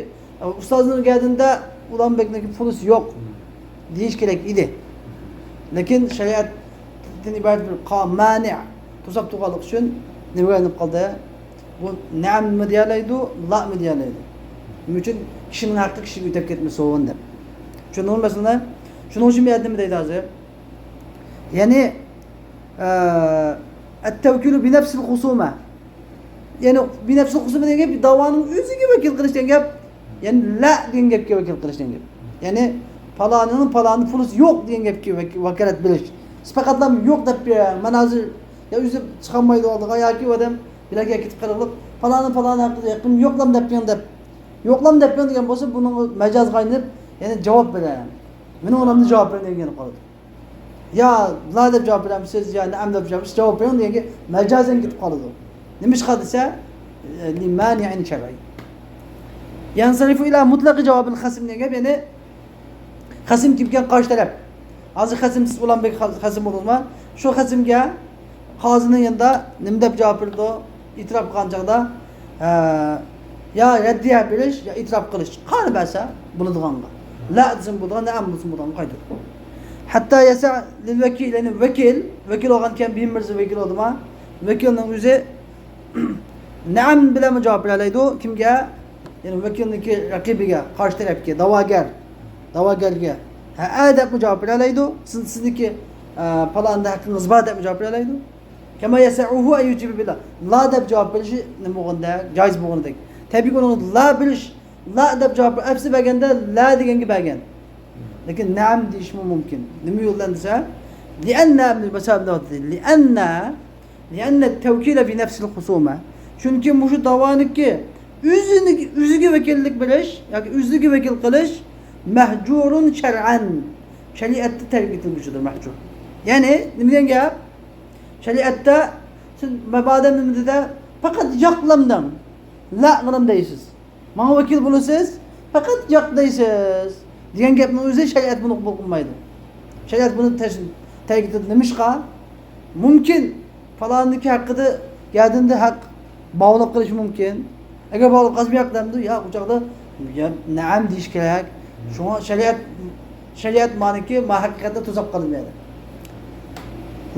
ustozning gardinida Ulanbekniki pulisi yo'q deyish kerak edi. Lekin shariatdan iborat bir mani to'sab turganlik uchun nimaga aylanib qoldi? Bu na'ammi deyalaydi, la'mi deyalaydi. Nima uchun kishining haqqi kishiga o'tab ketmasin deb. Tushundingmi masalan? Shuning uchun bu yerda nima deydi hozir? Ya'ni at-tawkilu bi nafsil husuma. Ya'ni bi nafsil husuma degan gap da'voning o'ziga vakil qilish degan gap, ya'ni la degan gapga vakil qilish degan gap. Ya'ni palonining paloni pulisi yo'q degan gapga vakalat berish. Siz faqatlam yo'q deb bering. Men hozir ya o'zi chiqolmaydi oldiga yoki odam bilarga ketib qolib, paloni paloni haqida yaqin yo'qlam deb bering deb. Yo'qlam deb bering degan bo'lsa, buning majozga aylanib, ya'ni javob beradi. Meni o'rnimda javob bering degan qoladi. Ya la deb javob beramsiz, ya na'am deb javob, javob bering deganga majozan ketib qoladi. Nima ish desa, limani'in shar'iy. Yansarifu ila mutlaqi cevabın hasım degan gap, ya'ni hasım kimga qarshi taraf. Hozir hasım siz Ulanbek hasım bo'ldingizmi? Shu hasımga qozining yanında nima deb javob berdi? E'tirof qilgan chog'da ya raddiya berish ya e'tirof qilish. Qani bersa bo'ladiganga. La desin bo'ladigan, naam desin bo'ladigan qaytadi. Hatta yasa lil vekil, yani vekil, vekil olgan ekan bir mirza vekil oldimi? Vekilning o'zi naam bilan javob bera kimga? Ya'ni vekilniki raqibiga, qarshi tarafga, da'vogar, da'vogarga ha deb javob bera oladi. Sizniki palonda haqqingiz bor deb javob bera oladi. Kama yasauhu ay yujibu billah. La deb javob berishi nima bo'lganda, joiz bo'lgandek. Tabiiy uni la bilish, la deb javob hepsi berganda la deganga bergan. Lekin naam deyish mumkin. Nima yo'ldan desa, lianna lianna lianna at-tawkila fi nafsi al-khusuma. Chunki mushu davoniki o'zini o'ziga vakillik berish yoki o'ziga vakil qilish mahjurun shar'an. Shariatda tark etilguvchidir mahjur. Ya'ni nima degan gap? Shariatda siz mabodo nima dedi? Faqat yoqlamdan la qilam deysiz. Manga vakil bo'lasiz, faqat yo'q deysiz degan gapning o'zi shariat buni qabul qilmaydi. Shariat buni tark etadi. Nimishqa? Mumkin falonniki haqida yadinda haq bog'liq qilish mumkin. Agar bog'liq qilsa yo'q demdi, ya u chog'da ya naam deyish kerak. Shunga shariat ma'niki ma haqiqatda tuzoq qilinmaydi.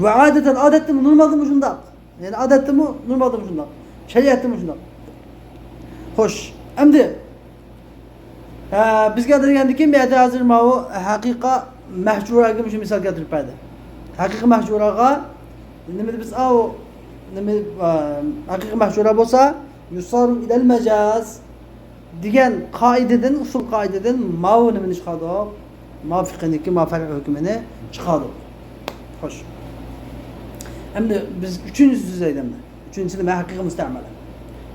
Va adatan odatda normaldami shundoq. Ya'ni odatdami normaldami shundoq. Shariatdami shundoq. Xo'sh, endi bizga degandiki, bu yerda hozir mau haqiqa mahjuraga shu misol keltirib berdi. Haqiqa mahjuraga nima biz au nima haqiqa mahjura bo'lsa yusaru ilal majaz degan qoidadan, usul qoidadan mau nimani chiqadi? Ma fiqhniki ma farq hukmini chiqadi. Xo'sh. Endi biz uchinchisi so'zlaydi endi. Uchinchisi nima? Haqiqa mustamala.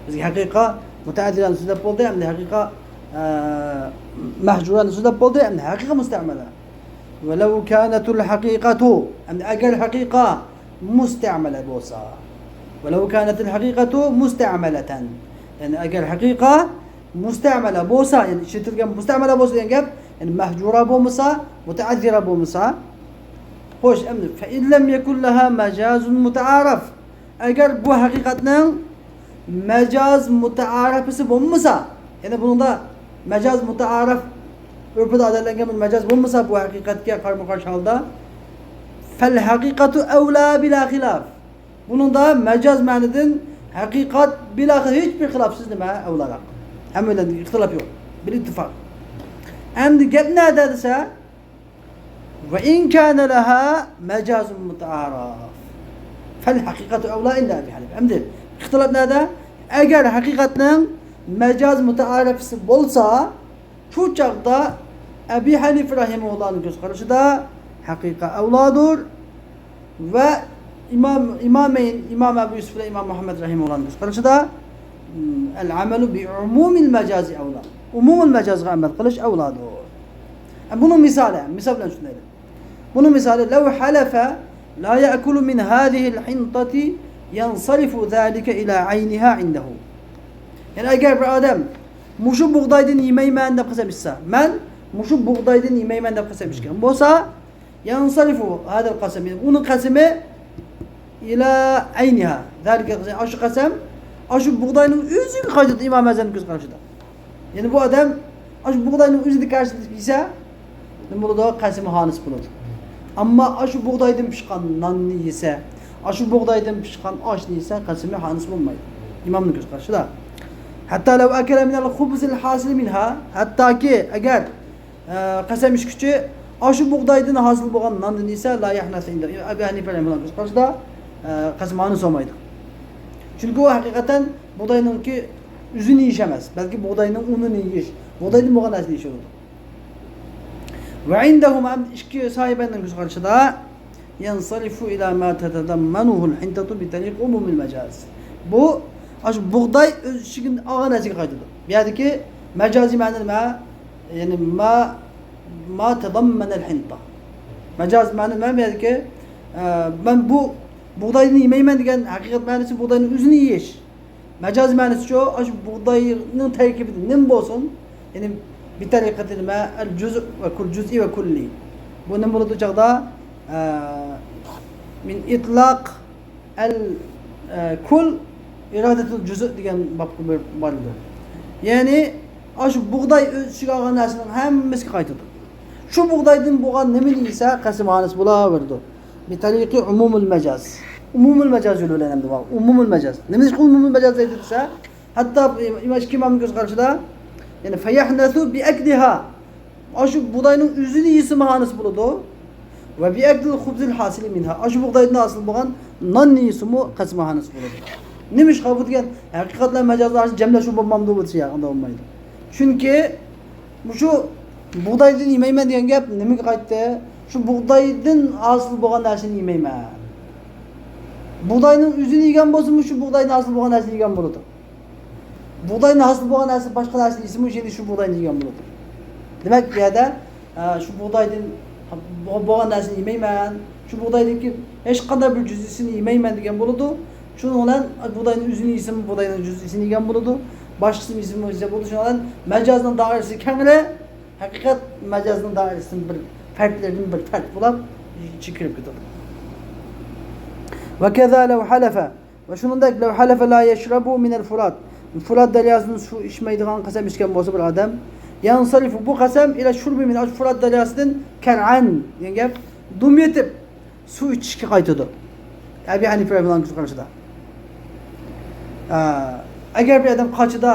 Bizga haqiqa mutaaddidan so'zlab bo'ldi, endi haqiqa mahjurani so'zlab bo'ldi, endi haqiqa mustamala. Va law kanatul haqiqatu, endi agar haqiqa mustamala bo'lsa, va law kanatul haqiqatu mustamalatan, ya'ni agar haqiqa mustamala bo'lsa, ya'ni ishlatilgan mustamala bo'lsa degan gap, ya'ni mahjura bo'lmasa, mutaaddira bo'lmasa. Xo'sh, endi fa in lam yakun laha majazun mutaarif, agar bu haqiqatning mecaz mutaarifisi bo'lmasa, ya'ni bunda mecaz mutaarif urfida odatlangan bir mecaz bo'lmasa, bu haqiqatga qarama-qarshi holda fel haqiqatu evla bila xilaf. Bunun da mecaz ma'nidan haqiqat bila hech bir xilafsiz nima evlaroq. Hamma bilan ixtilof yo'q. Bir ittifoq. Endi gap nada desa, va in kana laha mecazun mutaarif fel haqiqatu evla illa Abi Hanife. Endi ixtilof nada? Agar haqiqatning mecaz mutaarifisi bo'lsa, shu chog'da Abi Hanife rahimahullohning ko'z qarashida haqiqa avlodur va İmam Abu Yusuf bilan İmam Muhammad rahimahullohning ko'z qarashida al amalu bi umumil mecazi avla. Umumul mecazga amal qilish avlodur. Bunun misali, misol bilan tushunaylik. Bunun misali law halafa la ya'kulu min hadhihi al-hintati yansarifu zalika ila ayniha indahu. Ya'ni agar bir odam mushu bug'doydan yemayman deb qasam ichsa, man mushu bug'doydan yemayman deb qasam ichgan bo'lsa, yansarifu hadal qasam, uni qasami ila ayniha. Zalika shu qasam shu bug'doyning o'ziga qaytadi Imom Azamning ko'z qarashida. Ya'ni bu odam shu bug'doyning o'zini qarshi yesa, nima bo'ladi? Qasami xonis bo'ladi. Ammo shu bug'doydan pishgan nonni yesa, shu bug'doydan pishgan oshni yesa, qasami xonis bo'lmaydi. Imomning ko'z qarashida. Hatta law akala min al-khubz al-hasil minha, hattoki agar qasam ichguchi shu bug'doydan hosil bo'lgan nonni yesa, la yahnas inda. Abu Hanifa rahimahulloh ko'z qarashida qasam xonis bo'lmaydi. Chunki u haqiqatan bug'doyninki o'zini yeyish emas, balki bug'doyning unini yeyish, bug'doydan bo'lgan narsani yeyish bo'ladi. Va indahum ikki sohibaning ko'z qarashida yansarifu ila ma tatadammanuhu al-hintatu bi tariq umumil majaz. Bu shu bug'doy o'z ichiga olgan narsaga qaytadi. Bu yerdagi majoziy ma'no nima? Ya'ni ma tadammana al-hinta. Majoz ma'no nima? Bu yerdagi men bu bug'doyni yemayman degan haqiqat ma'nosi bug'doyning o'zini yeyish. Majoz ma'nosi shu, shu bug'doyning tarkibida nima bo'lsin, ya'ni bir tariqati nima al juz va kul juz'i va kulli. Bu nima bo'ladi u chog'da? Min itlaq al kul irodatul juz' degan bobga boradi. Ya'ni shu bug'doy o'z ichiga olgan narsaning hammasiga qaytadi. Shu bug'doydan bo'lgan nimani yesa qasam ma'nosi bo'laverdi. Bi tariqi umumul majaz. Umumul majaz yo'li bilan endi bu. Umumul majaz. Nima ish umumul majaz deydi desa, hatto ikki imomning ko'z qarashida, ya'ni fayahnathu bi akliha. Shu bug'doyning o'zini yesa ma'nosi bo'ladi. Va bi aklil khubzil hasili minha. Shu bug'doydan hosil bo'lgan nonni yesimi qasam ma'nosi bo'ladi. Nima ish bu degan haqiqatlar majozlar jamlashuv bo'lmamdi bu desa, unda bo'lmaydi. Chunki shu bug'doydan yemayman degan gap nimaga qaytdi? Shu bug'doydan hosil bo'lgan narsani yemayman. Bug'doyning o'zini yegan bo'lsa, shu bug'doydan hosil bo'lgan narsani yegan bo'ladi. Bug'doydan hosil bo'lgan narsa boshqa narsani yesimi, endi shu bug'doyni yegan bo'ladi. Demak, bu yerda shu bug'doydan bo'lgan narsani yemayman, shu bug'doydagi hech qanday bir juz'isini yemayman degan bo'ladi. Shuning bilan bug'doyning o'zini yesimi, bug'doyning juz'isini yegan bo'ladi. Boshqasini yesimi yesa bo'ladi. Shuning bilan majozning doirasi kengri, haqiqat majozning doirasining bir farqlaridan bir farq bo'lib ichiga kirib ketadi. Va kaza law halafa, va shuningdek law halafa la yashrabu min al-Furat. Furat daryosidan suv ichmaydigan qasam ichgan bo'lsa bir odam, yansarifu bu qasam ila shurbi min al-Furat daryosidan kar'an degan gap dum yetib suv ichishga qaytadi. Abi Hanifa bilan ko'z qarashida. Agar bir odam qochida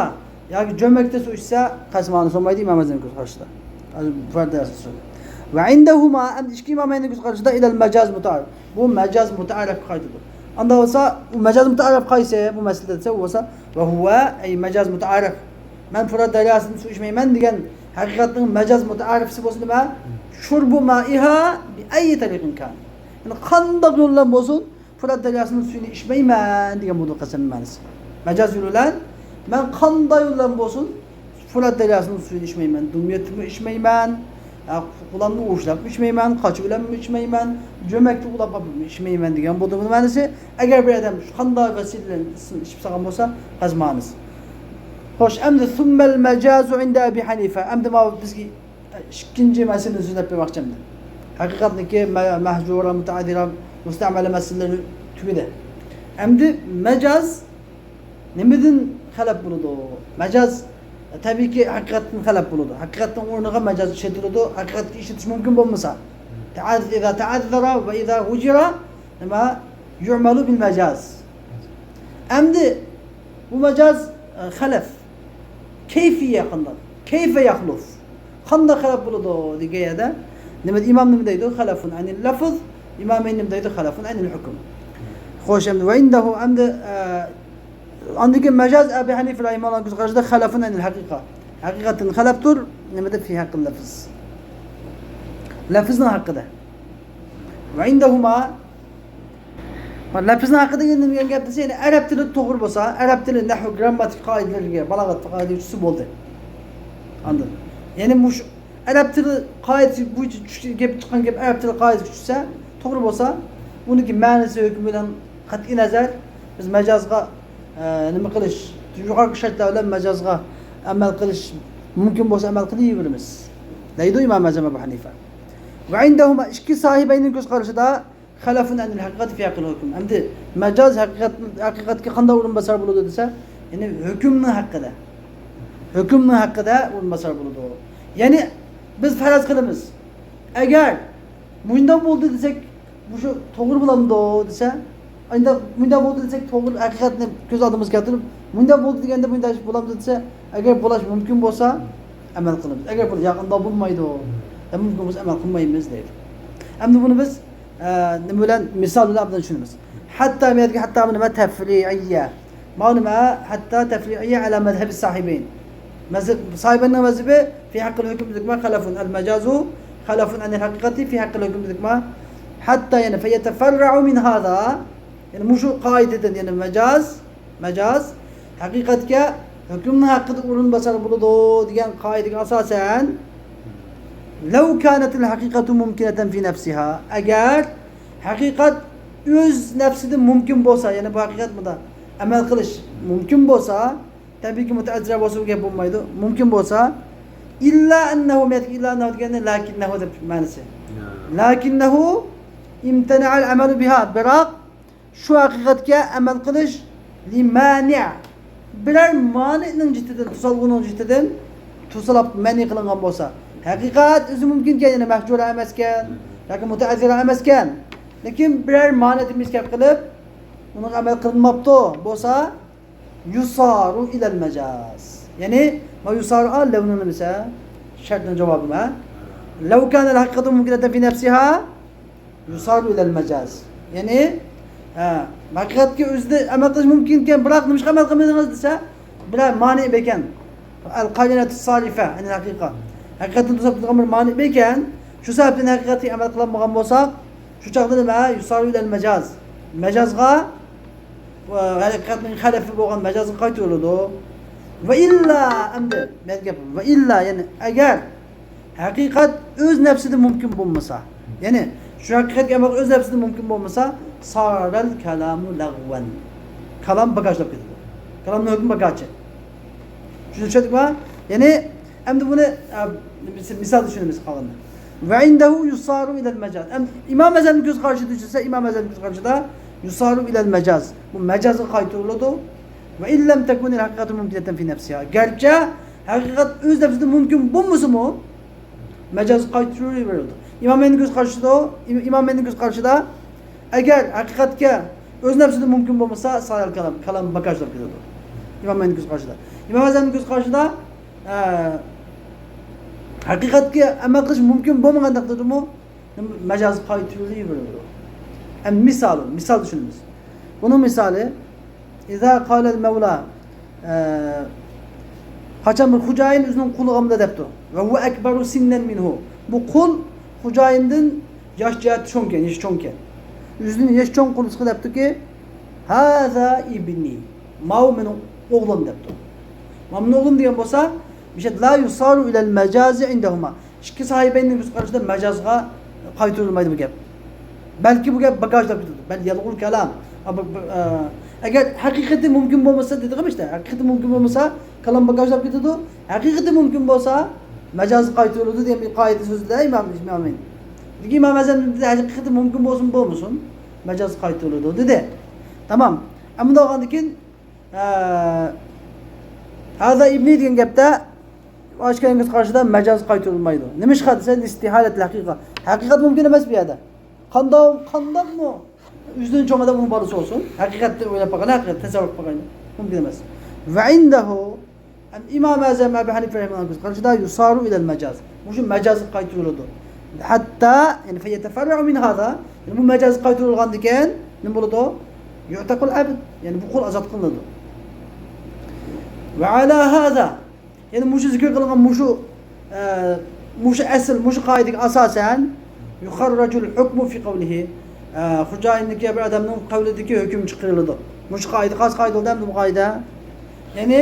yoki jo'makda suv ichsa, qasam solmaydi Imom Azam ko'z qarashida. Furat daryosi suvi. Va indahuma am ikki imomayni ko'z qarashida ila al-majaz muta'arrif. Bu majaz muta'arrif qaytadi. Unda bo'lsa, u majaz muta'arrif qaysi bu masalada desa, u bo'lsa va huwa ay majaz muta'arrif. Men Furat daryosidan suv ichmayman degan haqiqatning majaz muta'arrifsi bo'lsa nima? Shurbu ma'iha bi ayyi tariqin kan. Ya'ni qanday yo'l bilan bo'lsin, Furat daryosining suvini ichmayman degan bu qasam ma'nosi. Majaz yo'li bilan men qanday yo'l bilan bo'lsin, Furat daryosining suvini ichmayman, dum yetib ichmayman, qulamni ushlab ichmayman, qochib bilan ichmayman, jo'makni ulab olib ichmayman degan bu ma'nosi. Agar bir odam shu qanday vasila bilan ichib solgan bo'lsa, qaz ma'nosi. Xo'sh, endi summal majazu inda Abi Hanifa. Endi ma bizga ikkinchi masalani so'zlab bermoqchiman. Haqiqatniki mahjura, mutaadira, mustamala masalalari tugadi. Endi majaz nimadan xalab bo'ladi? Majaz tabiiyki haqiqatdan xalab bo'ladi. Haqiqatning o'rniga majaz ishlatiladi. Haqiqatga ishlatish mumkin bo'lmasa, iza ta'azzara va iza hujira nima yu'malu bil majaz. Endi bu majaz xalaf kayfiya qanday? Kayfa yaxluf? Qanday xalaf bo'ladi degan yerda nima imom nima deydi? Xalafun anil lafz, imom nima deydi? Xalafun anil hukm. Xo'sh, endi va indahu endi andiki majaz Abi Hanifa rahimahulloh ko'z qarashida xalafun anil haqiqa. Haqiqatdan xalafdir, nimada fi haqqil lafz. Lafzning haqida. Va indahuma lafzning haqida degan gap desa, ya'ni arab tili to'g'ri bo'lsa, arab tili nahv grammatik qoidalariga, balog'at qoidasiga tushsa bo'ldi. Anladın. Ya'ni mush arab tili qoidasi bo'yicha gap chiqqan gap arab tili qoidasiga tushsa, to'g'ri bo'lsa, uniki ma'nosi hukmi bilan qat'iy nazar biz majozga nima qilish, yuqorqi shartlar bilan majozga amal qilish mumkin bo'lsa amal qilaveramiz. Deydi Imom Azam Abu Hanifa. Va indahuma ikki sohibayning ko'z qarashida xalafun anil haqiqati fi haqqil hukm. Endi majoz haqiqatga qanday o'rinbosar bo'ladi desa, ya'ni hukmning haqida. Hukmning haqida o'rinbosar bo'ladi. Ya'ni biz faraz qilamiz. Agar bunday bo'ldi desak, bu shu to'g'ri bo'lamdi desa, endi bunday bo'ldi desak, to'g'ri haqiqatni ko'z oldimizga keltirib, bunday bo'ldi deganda bunday bo'lamdi desa, agar bo'lish mumkin bo'lsa amal qilamiz. Agar bu yaqinda bo'lmaydi, mumkin bo'lsa amal qilmaymiz deydi. Endi buni biz nima bilan misol bilan abdan tushunamiz. Hatta bu hatta nima tafri'iyya. Ma nima hatta tafri'iyya ala mazhabi sahibayn. Mazhab sahibaning mazhabi fi haqqil hukm dedik ma xalafun al majazu xalafun anil haqiqati fi haqqil hukm dedik ma hatta yani fayatafarra'u min hada. Yani mushu qoidadan yani majaz haqiqatga hukmning haqida o'rinbosar bo'ladi degan qoidaga asosan لو كانت الحقيقة ممكنة في نفسها agar haqiqat o'z nafsida mumkin bo'lsa, ya'ni bu haqiqat bunda Amal qilish mumkin bo'lsa, tabiiyki mutaazzira bo'lsa bu gap bo'lmaydi. Mumkin bo'lsa, illa annahu, illa annahu deganda lakinnahu deb ma'nosi. Lakinnahu imtana'al amalu biha. Biroq shu haqiqatga amal qilish limani' biror mani'ning jihatidan, to'salg'uning jihatidan to'silib mani qilingan bo'lsa, haqiqat o'zi mumkinkan, ya'ni mahjura emaskan yoki mutaazzira emaskan, lekin biror mani miskab qilib uni amal qilinmabdi bo'lsa, yusaru ilal majaz. Ya'ni ma yusaru al lavni nimasi? Shartning javobi ma? Law kana al-haqiqatu mumkinatan fi nafsiha yusaru ilal majaz. Ya'ni haqiqatga o'zida amal qilish mumkinkan, biroq nima amal qilmadingiz desa, biror mani ekan. Al-qarinatu sarifa, ya'ni haqiqa. Haqiqatni to'sib turgan bir mani ekan. Shu sababdan haqiqatga amal qilmagan bo'lsak, shu chaqda nima? Yusaru ilal majaz. Majazga va haqiqatning xalafi bo'lgan majazga qaytariladi. Va illa endi men gapim va illa, ya'ni agar haqiqat o'z nafsida mumkin bo'lmasa, ya'ni shu haqiqatga amal o'z nafsida mumkin bo'lmasa, saral kalamu lag'van. Kalam bagajlab ketadi. Kalamning hukmi bagajchi. Tushundikmi? Ya'ni endi buni misol tushunamiz qolganda. Va indahu yusaru ilal majaz. Endi Imom Azamning ko'z qarashida tushunsa, Imom Azamning ko'z qarashida yusaru ilal majaz. Bu majazga qaytariladi. Va illam takunil haqiqatu mumkinatan fi nafsiha. Garchi haqiqat o'z nafsida mumkin bo'lmasa-mu, majaz qaytarilaveradi. Imom ko'z qarashida, Imom ko'z qarashida agar haqiqatga o'z nafsida mumkin bo'lmasa, saral kalam, kalam bagajlab ketadi. Imom ko'z qarashida. Imom Azamning ko'z qarashida haqiqatga amal qilish mumkin bo'lmagan taqdirda majaz qaytarilaveradi. Misol, misol tushunamiz. Bunun misoli İza qalel mevla qachon bir xo'jayin o'zining quliga debdi. Va huwa akbaru sinnen minhu. Bu qul xo'jayindan yosh jihatda cho'ng ekan, yoshi cho'ng ekan. O'zining yoshi cho'ng qulisiga debdiki, haza ibni. Mau mening o'g'lim debdi. Mau mening o'g'lim degan bo'lsa, la yusaru ilal majazi indahuma. Ikki sahibaning ko'z qarashida majazga qaytarilmaydi bu gap. Balki bu gap bagajlab ketadi. Bal yalg'ul kalam. Agar haqiqati mumkin bo'lmasa dedik işte, haqiqati mumkin bo'lmasa kalam bagajlab ketadi. Haqiqati mumkin bo'lsa majaz qaytariladi degan bir qoida so'zida Imom Imom. Lekin Imom Azam dedi haqiqati mumkin bo'lsin bo'lmasin majaz qaytariladi dedi. Tamam. Ammo bo'lgandan keyin hada ibni degan gapda oshkor qarshida majaz qaytarilmaydi. Nima ish desa istiholatul haqiqa. Haqiqat mumkin emas bu yerda. Qandoqmi? O'zidan cho'ng odam uni bolasi olsun. Haqiqatni o'ylab boqaylik, haqiqat tasavvur qilib boqaylik. Mumkin emas. Va indahu Imom Azam Abu Hanifa rahimahulloh qarashida yusaru ilal majaz. Bu shu majaz qaytariladi. Hatta ya'ni fayatafarra'u min hada. Ya'ni bu majaz qaytarilgandan keyin nima bo'ladi? Yu'taqul abd. Ya'ni bu qul ozod qilinadi. Va ala hada. Ya'ni mushu zikr qilingan mushu asl, mushu qoidaga asosan yuxarrajul hukmu fi qawlihi. Xo'jayindagi bir odamning qavlidagi hukm chiqariladi. Mushu qoida qaysi qoida bo'ldi bu qoida? Ya'ni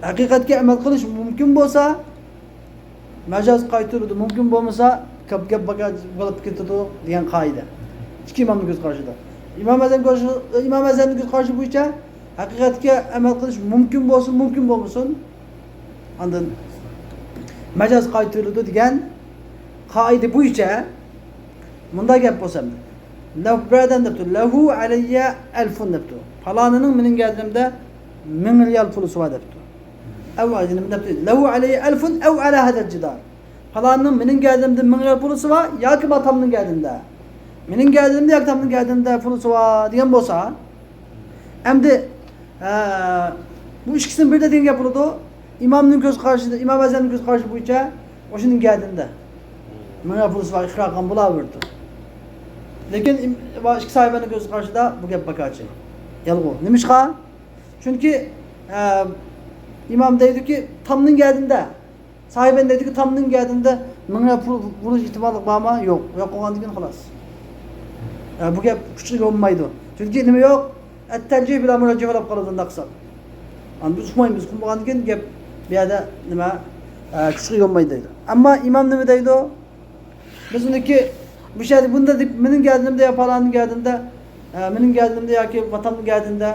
haqiqatga amal qilish mumkin bo'lsa, majaz qaytariladi, mumkin bo'lmasa, gap gap bo'lib ketadi degan qoida. Ikki imomning ko'z qarashida. Imom Azamning ko'z qarashi bo'yicha haqiqatga amal qilish mumkin bo'lsin, mumkin bo'lmasin, ondan majaz qaytariladi degan qoida bo'yicha bunda gap bo'lsa, bir odam debdi, lahu alayya alfun debdi. Falonining mening gardimda 1000 riyal puli bor debdi. Av debdi, lahu alayya alfun av ala hadal jidar. Falonining mening gardimda 1000 riyal puli bor yoki otamning gardimda. Mening gardimda yoki otamning gardimda puli bor degan bo'lsa, endi bu ikkisini birda degan gap bo'ladi. Imomning ko'z qarashida, Imom Azamning ko'z qarashi bo'yicha o'shaning gardimda 1000 riyal puli bor iqror qilgan bo'laverdi. Lekin ikki sahibaning ko'z qarashida bu gap bakachi. Yalg'u. Nimishqa? Chunki imom deydiki, tamning gardimda. Sahiben deydiki, tamning gardimda 1000 riyal pul bo'lish ehtimoli bormi? Yo'q. Yo'q bo'lgandan keyin xolos. Bu gap kuchli bo'lmaydi. Chunki nima yo'q? At-tarjih bilan murojah bo'lib qoladi unda qilsak. Ana biz uqmaymiz, uqmagandan keyin gap bu yerda nima kuchli bo'lmaydi deydi. Ammo imom nima deydi? Biz uniki bu şey bunda deb mening gardimda yo falonning gardimda, mening gardimda yoki vatanning gardimda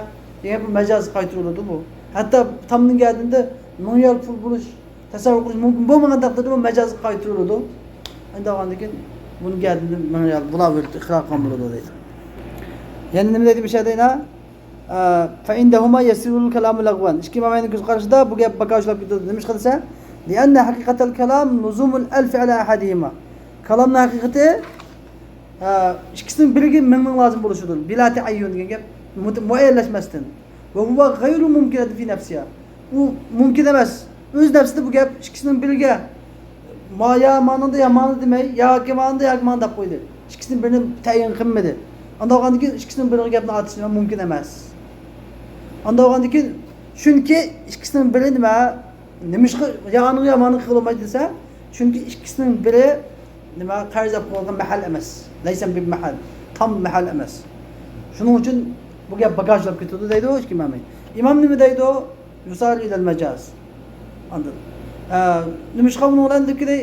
Degan bu majoz qaytariladi bu. Hatto tomning gardida 1000 real pul bo'lish tasavvur qilish mumkin bo'lmagan taqdirda bu majoz qaytariladi. Endi olgandan keyin buni gardida 1000 real bo'laverdi, iqror qilgan bo'ladi deydi. Yana nima deydi bu yerda? فعندهما يصير الكلام لغوا. Ikki imamayning ko'z qarashida bu gap bakojlab ketadi. Nima ish qilsa? لأن حقيقة الكلام لزوم الألف على أحدهما. Kalamning haqiqati ikkisining biriga ming lozim bo'lishidir. Bila ta'ayyun degan gap muayyanlashmasdan. Va huwa g'ayru mumkin fi nafsiha. U mumkin emas. O'z nafsida bu gap ikkisining biriga ma ya ma'noda ya ma'no demay, yoki ma'noda yoki ma'no deb qo'ydi. Ikkisining birini tayin qilmadi. Unda olgandan keyin ikkisining biriga gapni otish mumkin emas. Unda olgandan keyin chunki ikkisining biri nima ish ya aniq ya ma'no qilolmaydi desa, chunki ikkisining biri nima qarz olib qo'yilgan mahal emas. Laysa bir mahal, tam mahal emas. Shuning uchun bu gap bagajlab ketadi deydi u ikki imom. Imom nima deydi u? Yusar ilal majaz. Anladın. Nima ish qilib bilan debkiday,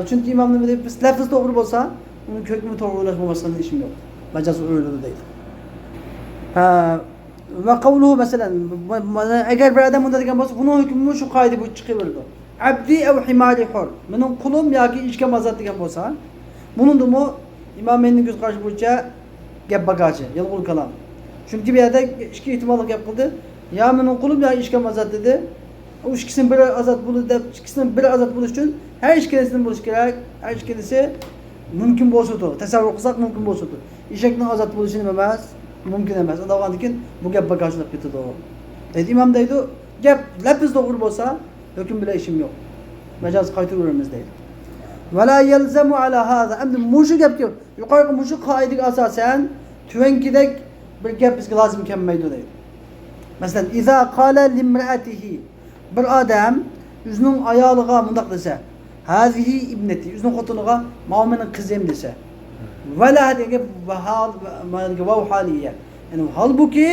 chunki imom nima deydi? Biz lafz to'g'ri bo'lsa, uni ko'kmi to'g'ri o'ylash bo'lmasdan ishim yo'q. Majaz o'yladi deydi. Va qavluhu masalan, agar bir odam bunday degan bo'lsa, buning hukmi shu qoida bo'yicha chiqaveradi. Abdi av himari hur. Mening qulim yoki ishga azod degan bo'lsa, buningdimi imom ko'z qarashi bo'yicha gap bagaji, yilg'ul kalom. Chunki bu yerda ikki ehtimolli gap qildi. Ya mening qulim yo ishga azod dedi. U ikkisining biri azod bo'ldi deb, ikkisining biri azod bo'lish uchun har ikkalasining bo'lishi kerak. Har ikkalasi mumkin bo'lsa, tasavvur qilsak mumkin bo'lsa. Eshakning azod bo'lishi nima emas? Mumkin emas. Unda olgandan keyin bu gap bagajlab ketadi. Deydi imom deydi, gap lafz to'g'ri bo'lsa, hukm bilan ishim yo'q. Majoz qaytaraveramiz deydi. Va la yalzamu ala hada. Endi mushu gapga, yuqorqi mushu qoidaga asosan tuvankidek bir gap bizga lozim kelmaydi deydi. Masalan, iza qala limraatihi, bir odam o'zining ayoliga mundoq desa, hazihi ibnati, o'zining xotiniga ma mening qizim desa, va la degan gap va hal va haliya. Ya'ni holbuki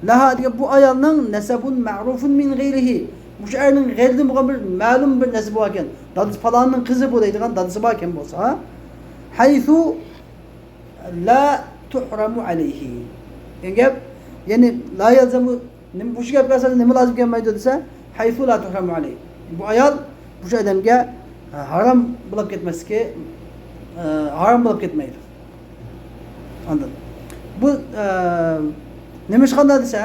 laha degan bu ayolning nasabun ma'rufun min g'ayrihi. Mush erning g'ayridan bo'lgan bir ma'lum bir nasabi bor ekan. Dadasi falonning qizi bu deydigan dadasi bor ekan bo'lsa, haythu la tuhramu alayhi. Degan gap, ya'ni la yalzamu, nima bu gapga asosan nima lozim kelmaydi desa, haythu la tuhramu alayhi. Bu ayol bu odamga harom bo'lib ketmasligi, harom bo'lib ketmaydi. Anladın. Bu nima ish qanday desa,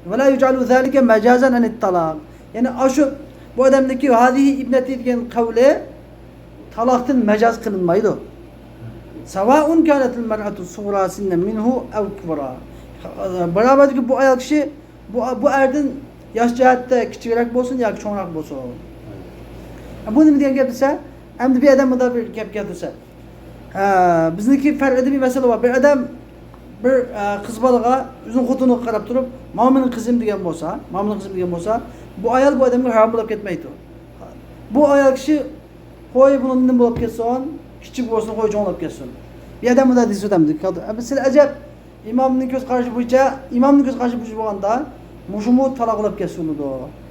va la yujalu zalika majazan anit talaq. Ya'ni shu bu odamniki hadihi ibnati degan qavli taloqdan majaz qilinmaydi. Savaun kanatil mar'atu sughra sinna minhu aw kibra. Barobarki bu ayol kishi bu erdan yosh jihatda kichikroq bo'lsin yoki cho'ngroq bo'lsin. Bu nima degan gap desa, endi bir odam bunday bir gap keltirsa, bizniki farqida bir masala bor. Bir odam bir qiz bolaga o'zining xotiniga qarab turib, "Ma mening qizim" degan bo'lsa, "Ma mening qizim" degan bo'lsa, bu ayol bu odamga harom bo'lib ketmaydi. Bu ayol kishi qo'y buni nima bo'lib ketsin, kichik bo'lsin, qo'y cho'ng bo'lib ketsin. Bir odam bunday desa odamdi. Biz ajab imomning ko'z qarashi bo'yicha, imomning ko'z qarashi bo'yicha bo'lganda, mushumu taloq qilib ketsin dedi.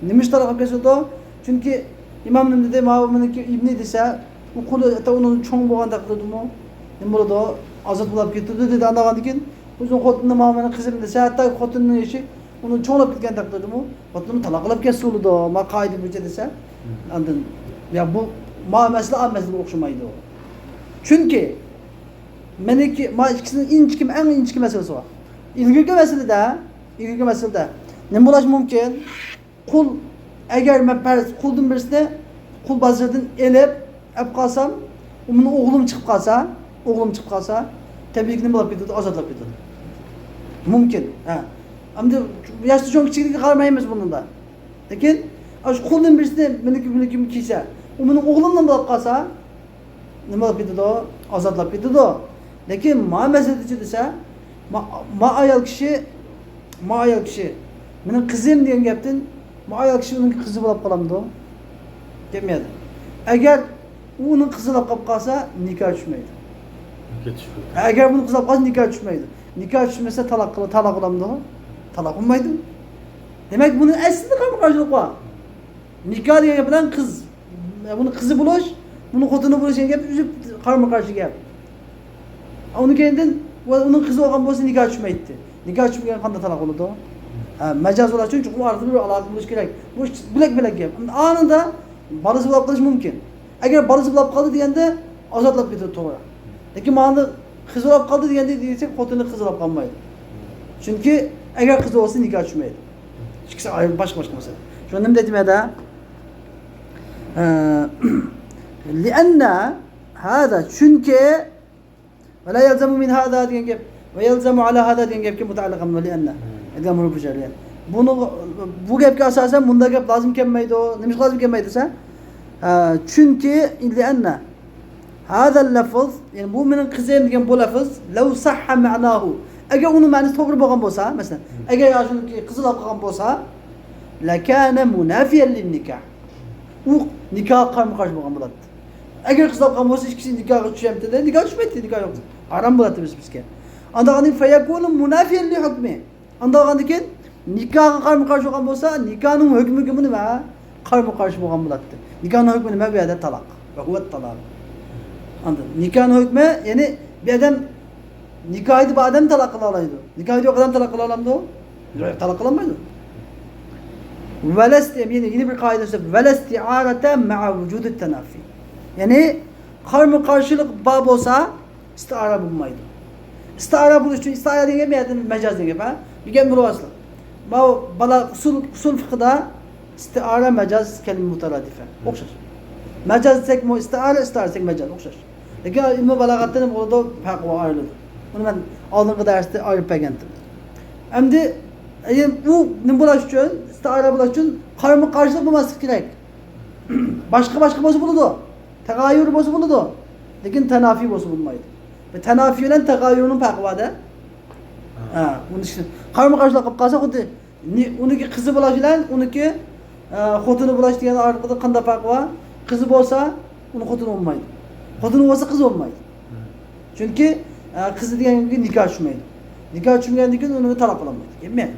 Nima ish taloq qilib ketsin? Chunki imom nima dedi? Ma meniki ibni desa, u quli ata uni cho'ng bo'lgan taqdirdimi? Nima bo'ladi? Ozod bo'lib ketdi dedi. Andagandan keyin o'zining xotinini ma meni qizim desa, hatto xotinning ishi uni cho'nglab ketgan taqdirdimi? Xotinni taloq qilib ketsin dedi. Ma qoida bo'yicha desa, andan ya bu ma masala masalaga o'xshamaydi. Chunki meniki ma ikkisining inchki eng inchki masalasi bor. Ilgirgi masalada nima bo'lishi mumkin? Qul agar men farz quldan birisini qul bozoridan elib olib qolsam, u meni o'g'lim chiqib qolsa, tabiiyki nima bo'lib ketadi? Ozodlab ketadi. Mumkin. Ha. Endi yoshda cho'ng kichikligiga qaramaymiz bunda. Lekin shu quldan birisini meniki kelsa, u meni o'g'limdan bo'lib qolsa, nima bo'lib ketadi? Ozodlab ketadi. Lekin ma masalada desa, ma ayol kishi, mening qizim degan gapdan ma ayol kishi uning qizi bo'lib qolamdi? Kelmaydi. Agar u uning qizi bo'lib qolib qolsa, nikoh tushmaydi. Agar buni qizi bo'lib qolsa, nikoh tushmaydi. Nikoh tushmasa taloq qilamdi? Taloq bo'lmaydi. Demak, buni aslida qarama-qarshilik bor. Nikoh degan gap bilan qiz, buni qizi bo'lish, buni xotini bo'lish degan gap uzib qarama-qarshi gap. Uni keyindan uning qizi bo'lgan bo'lsa nikoh tushmaydi. Nikoh tushmagan qanday taloq bo'ladi? Majoz bo'lishi uchun chuqur orasida bir aloqa bo'lishi kerak. Bu bilak-bilak gap. Anında bolasi bo'lib qolishi mumkin. Agar bolasi bo'lib qoldi deganda ozodlab ketadi to'g'ri. Lekin mana qiz bo'lib qoldi deganda desak, xotini qiz bo'lib qolmaydi. Chunki agar qiz bo'lsa nikoh tushmaydi. Ikkisi ayrim boshqa-boshqa masala. Shuni nima deydi bu yerda? لأن هذا chunki ولا يلزم من هذا degan gap va يلزم على هذا degan gapga mutaalliq لأن degan huruf. Buni bu gapga asosan bunda gap lozim kelmaydi. Nima lozim kelmaydi desa, chunki لأن هذا اللفظ ya'ni bu mening qizim degan bu lafz لو صح معناه agar uni ma'nosi to'g'ri bo'lgan bo'lsa, masalan, agar shuniki qizil olib qolgan bo'lsa, لكان منافيا للنكاح. U nikoh qarama qarshi bo'lgan bo'ladi. Agar qiz olib qolgan bo'lsa, ikkisi nikohga tushyapti-da, nikoh tushmaydi, nikoh yo'q. Harom bo'ladi bizga. Unda فيكون منافيا لحكمه. Unda keyin nikohga qarama qarshi bo'lgan bo'lsa, nikohning hukmiga nima? Qarama qarshi bo'lgan bo'ladi. Nikohning hukmi nima bu yerda? Taloq. Va huwa taloq. Unda nikohning hukmi, ya'ni bir odam nikohida bir odam taloq qila oladi. Nikohida yo'q odam taloq qila olamdi? Yo'q, taloq qila olmaydi. ولا yine bir kaidesi ولا استعارة مع وجود التنافي. Ya'ni qarama qarshilik bor bo'lsa, istiora bo'lmaydi. Istiora bo'lish uchun istiora degan gap majoz degan gap, ha? Bir gap bo'ladi. Bu bala usul fiqhda istiora majoz kalima mutaradifa. O'xshash. Majoz desak mu istiora, istiora desak majoz o'xshash. Lekin ilmi balog'atda nima bo'ladi? Farq bor, ayriladi. Buni men oldingi darsda ayirib bergandim. Endi bu nima bo'lish uchun, istiora bo'lish uchun qarama qarshilik bo'lmasligi kerak. Boshqa boshqa bo'lsa bo'ladi. Tagayyur bo'lsa bo'ladi. Lekin tanafiy bo'lsa bo'lmaydi. Ve tanafiy bilan tagayyurning farqi bor-da. Ha, uni qarama qarshilik qilib qolsa xuddi uniki qizi bo'lish bilan uniki xotini bo'lish degan orqada qanday farq bor? Qizi bo'lsa, uni xotini bo'lmaydi. Xotini bo'lsa qizi bo'lmaydi. Chunki qizi degan nikoh tushmaydi. Nikoh tushmagandan keyin uni taloq qilolmaydi. Kelmaydi.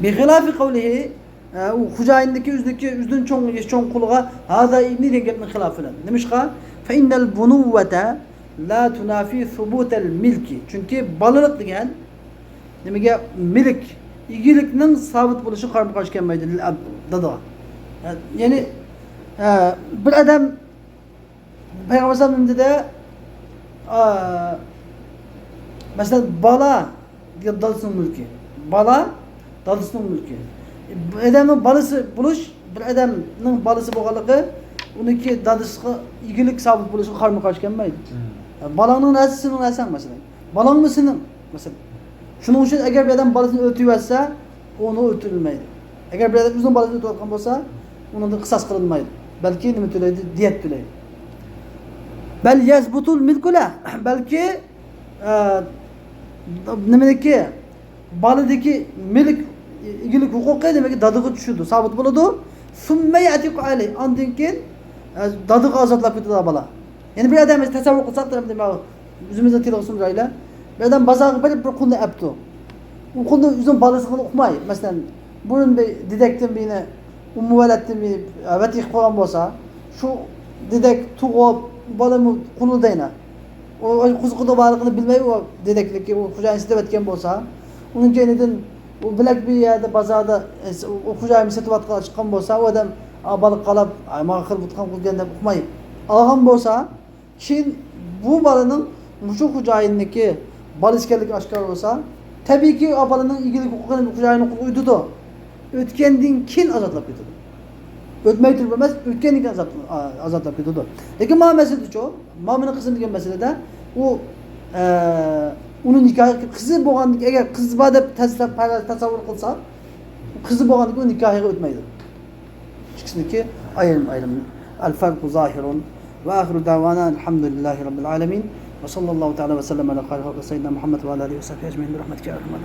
بخلاف قوله u xo'jayindiki o'ziniki o'zidan cho'ng cho'ng quliga هذا ابني degan gapning xilofi bilan. Nimishqa? فإن البنوة لا تنافي ثبوت الملك. Chunki bolalik degan nimaga milk egilikning sabit bo'lishi qarama qarshi kelmaydi dada. Ya'ni bir odam payg'ambar alayhisalom dedi, masalan bola degan dadasining mulki. Bola dadasining mulki. Odamning bolasi bo'lish, bir odamning bolasi bo'lganligi uniki dadasiga egilik sabit bo'lishiga qarama qarshi kelmaydi. Bolangning narsasi sening narsang masalan. Bolangmi sening masalan. Shuning uchun agar bir odam bolasini o'ltirib yotsa, uni o'ltirilmaydi. Agar bir odam o'zining bolasini o'ltirayotgan bo'lsa, undan qisos qilinmaydi. Balki nima to'laydi? Diyat to'laydi. بل يثبت الملك له. Balki nimaniki boladagi milk egilik huquqi demak dadaga tushadi, sabit bo'ladi. ثم يعتق عليه. Ondan keyin dadaga ozodlab ketadi bola. Ya'ni bir odam tasavvur qilsak, o'zimizning tilga sunraylar. Bir odam bozorga borib bir qulni apti. U qulni o'zining bolasini uqmay, masalan, burun bir dedakdan birini ummu valaddan bir vatiq qilib qo'ygan bo'lsa, shu dedak tug'ib bolani qo'lida u qiziqida borligini bilmay u dedakligi u xo'jayin sotib o'tgan bo'lsa, uning keyinidan u bilak bir yerda bozorda u xo'jayin sotib chiqqan bo'lsa, u odam baliq qalab maga qilib o'tgan qilgan deb uqmay olgan bo'lsa, keyin bu bolaning shu xo'jayinniki bolasi ekanligi oshkor bo'lsa, tabiiyki o bolaning egilik huquqini xo'jayinni qo'liga o'tadi. O'tgandan keyin ozodlab ketadi. O'tmay turib emas, o'tgandan keyin ozodlab ketadi. Lekin ma masalada-chu, ma meni qizim degan masalada u uni nikohi qizi bo'lgandan agar qiz bor deb tasavvur qilsa, qizi bo'lgandan keyin nikohiga o'tmaydi. Ikkisiniki ayrim ayrim. الفرق ظاهر. وآخر دعوانا الحمد لله رب العالمين وصلى الله تعالى وسلم على خير خلق سيدنا محمد وعلى آله وصحبه أجمعين برحمتك يا أرحم الراحمين.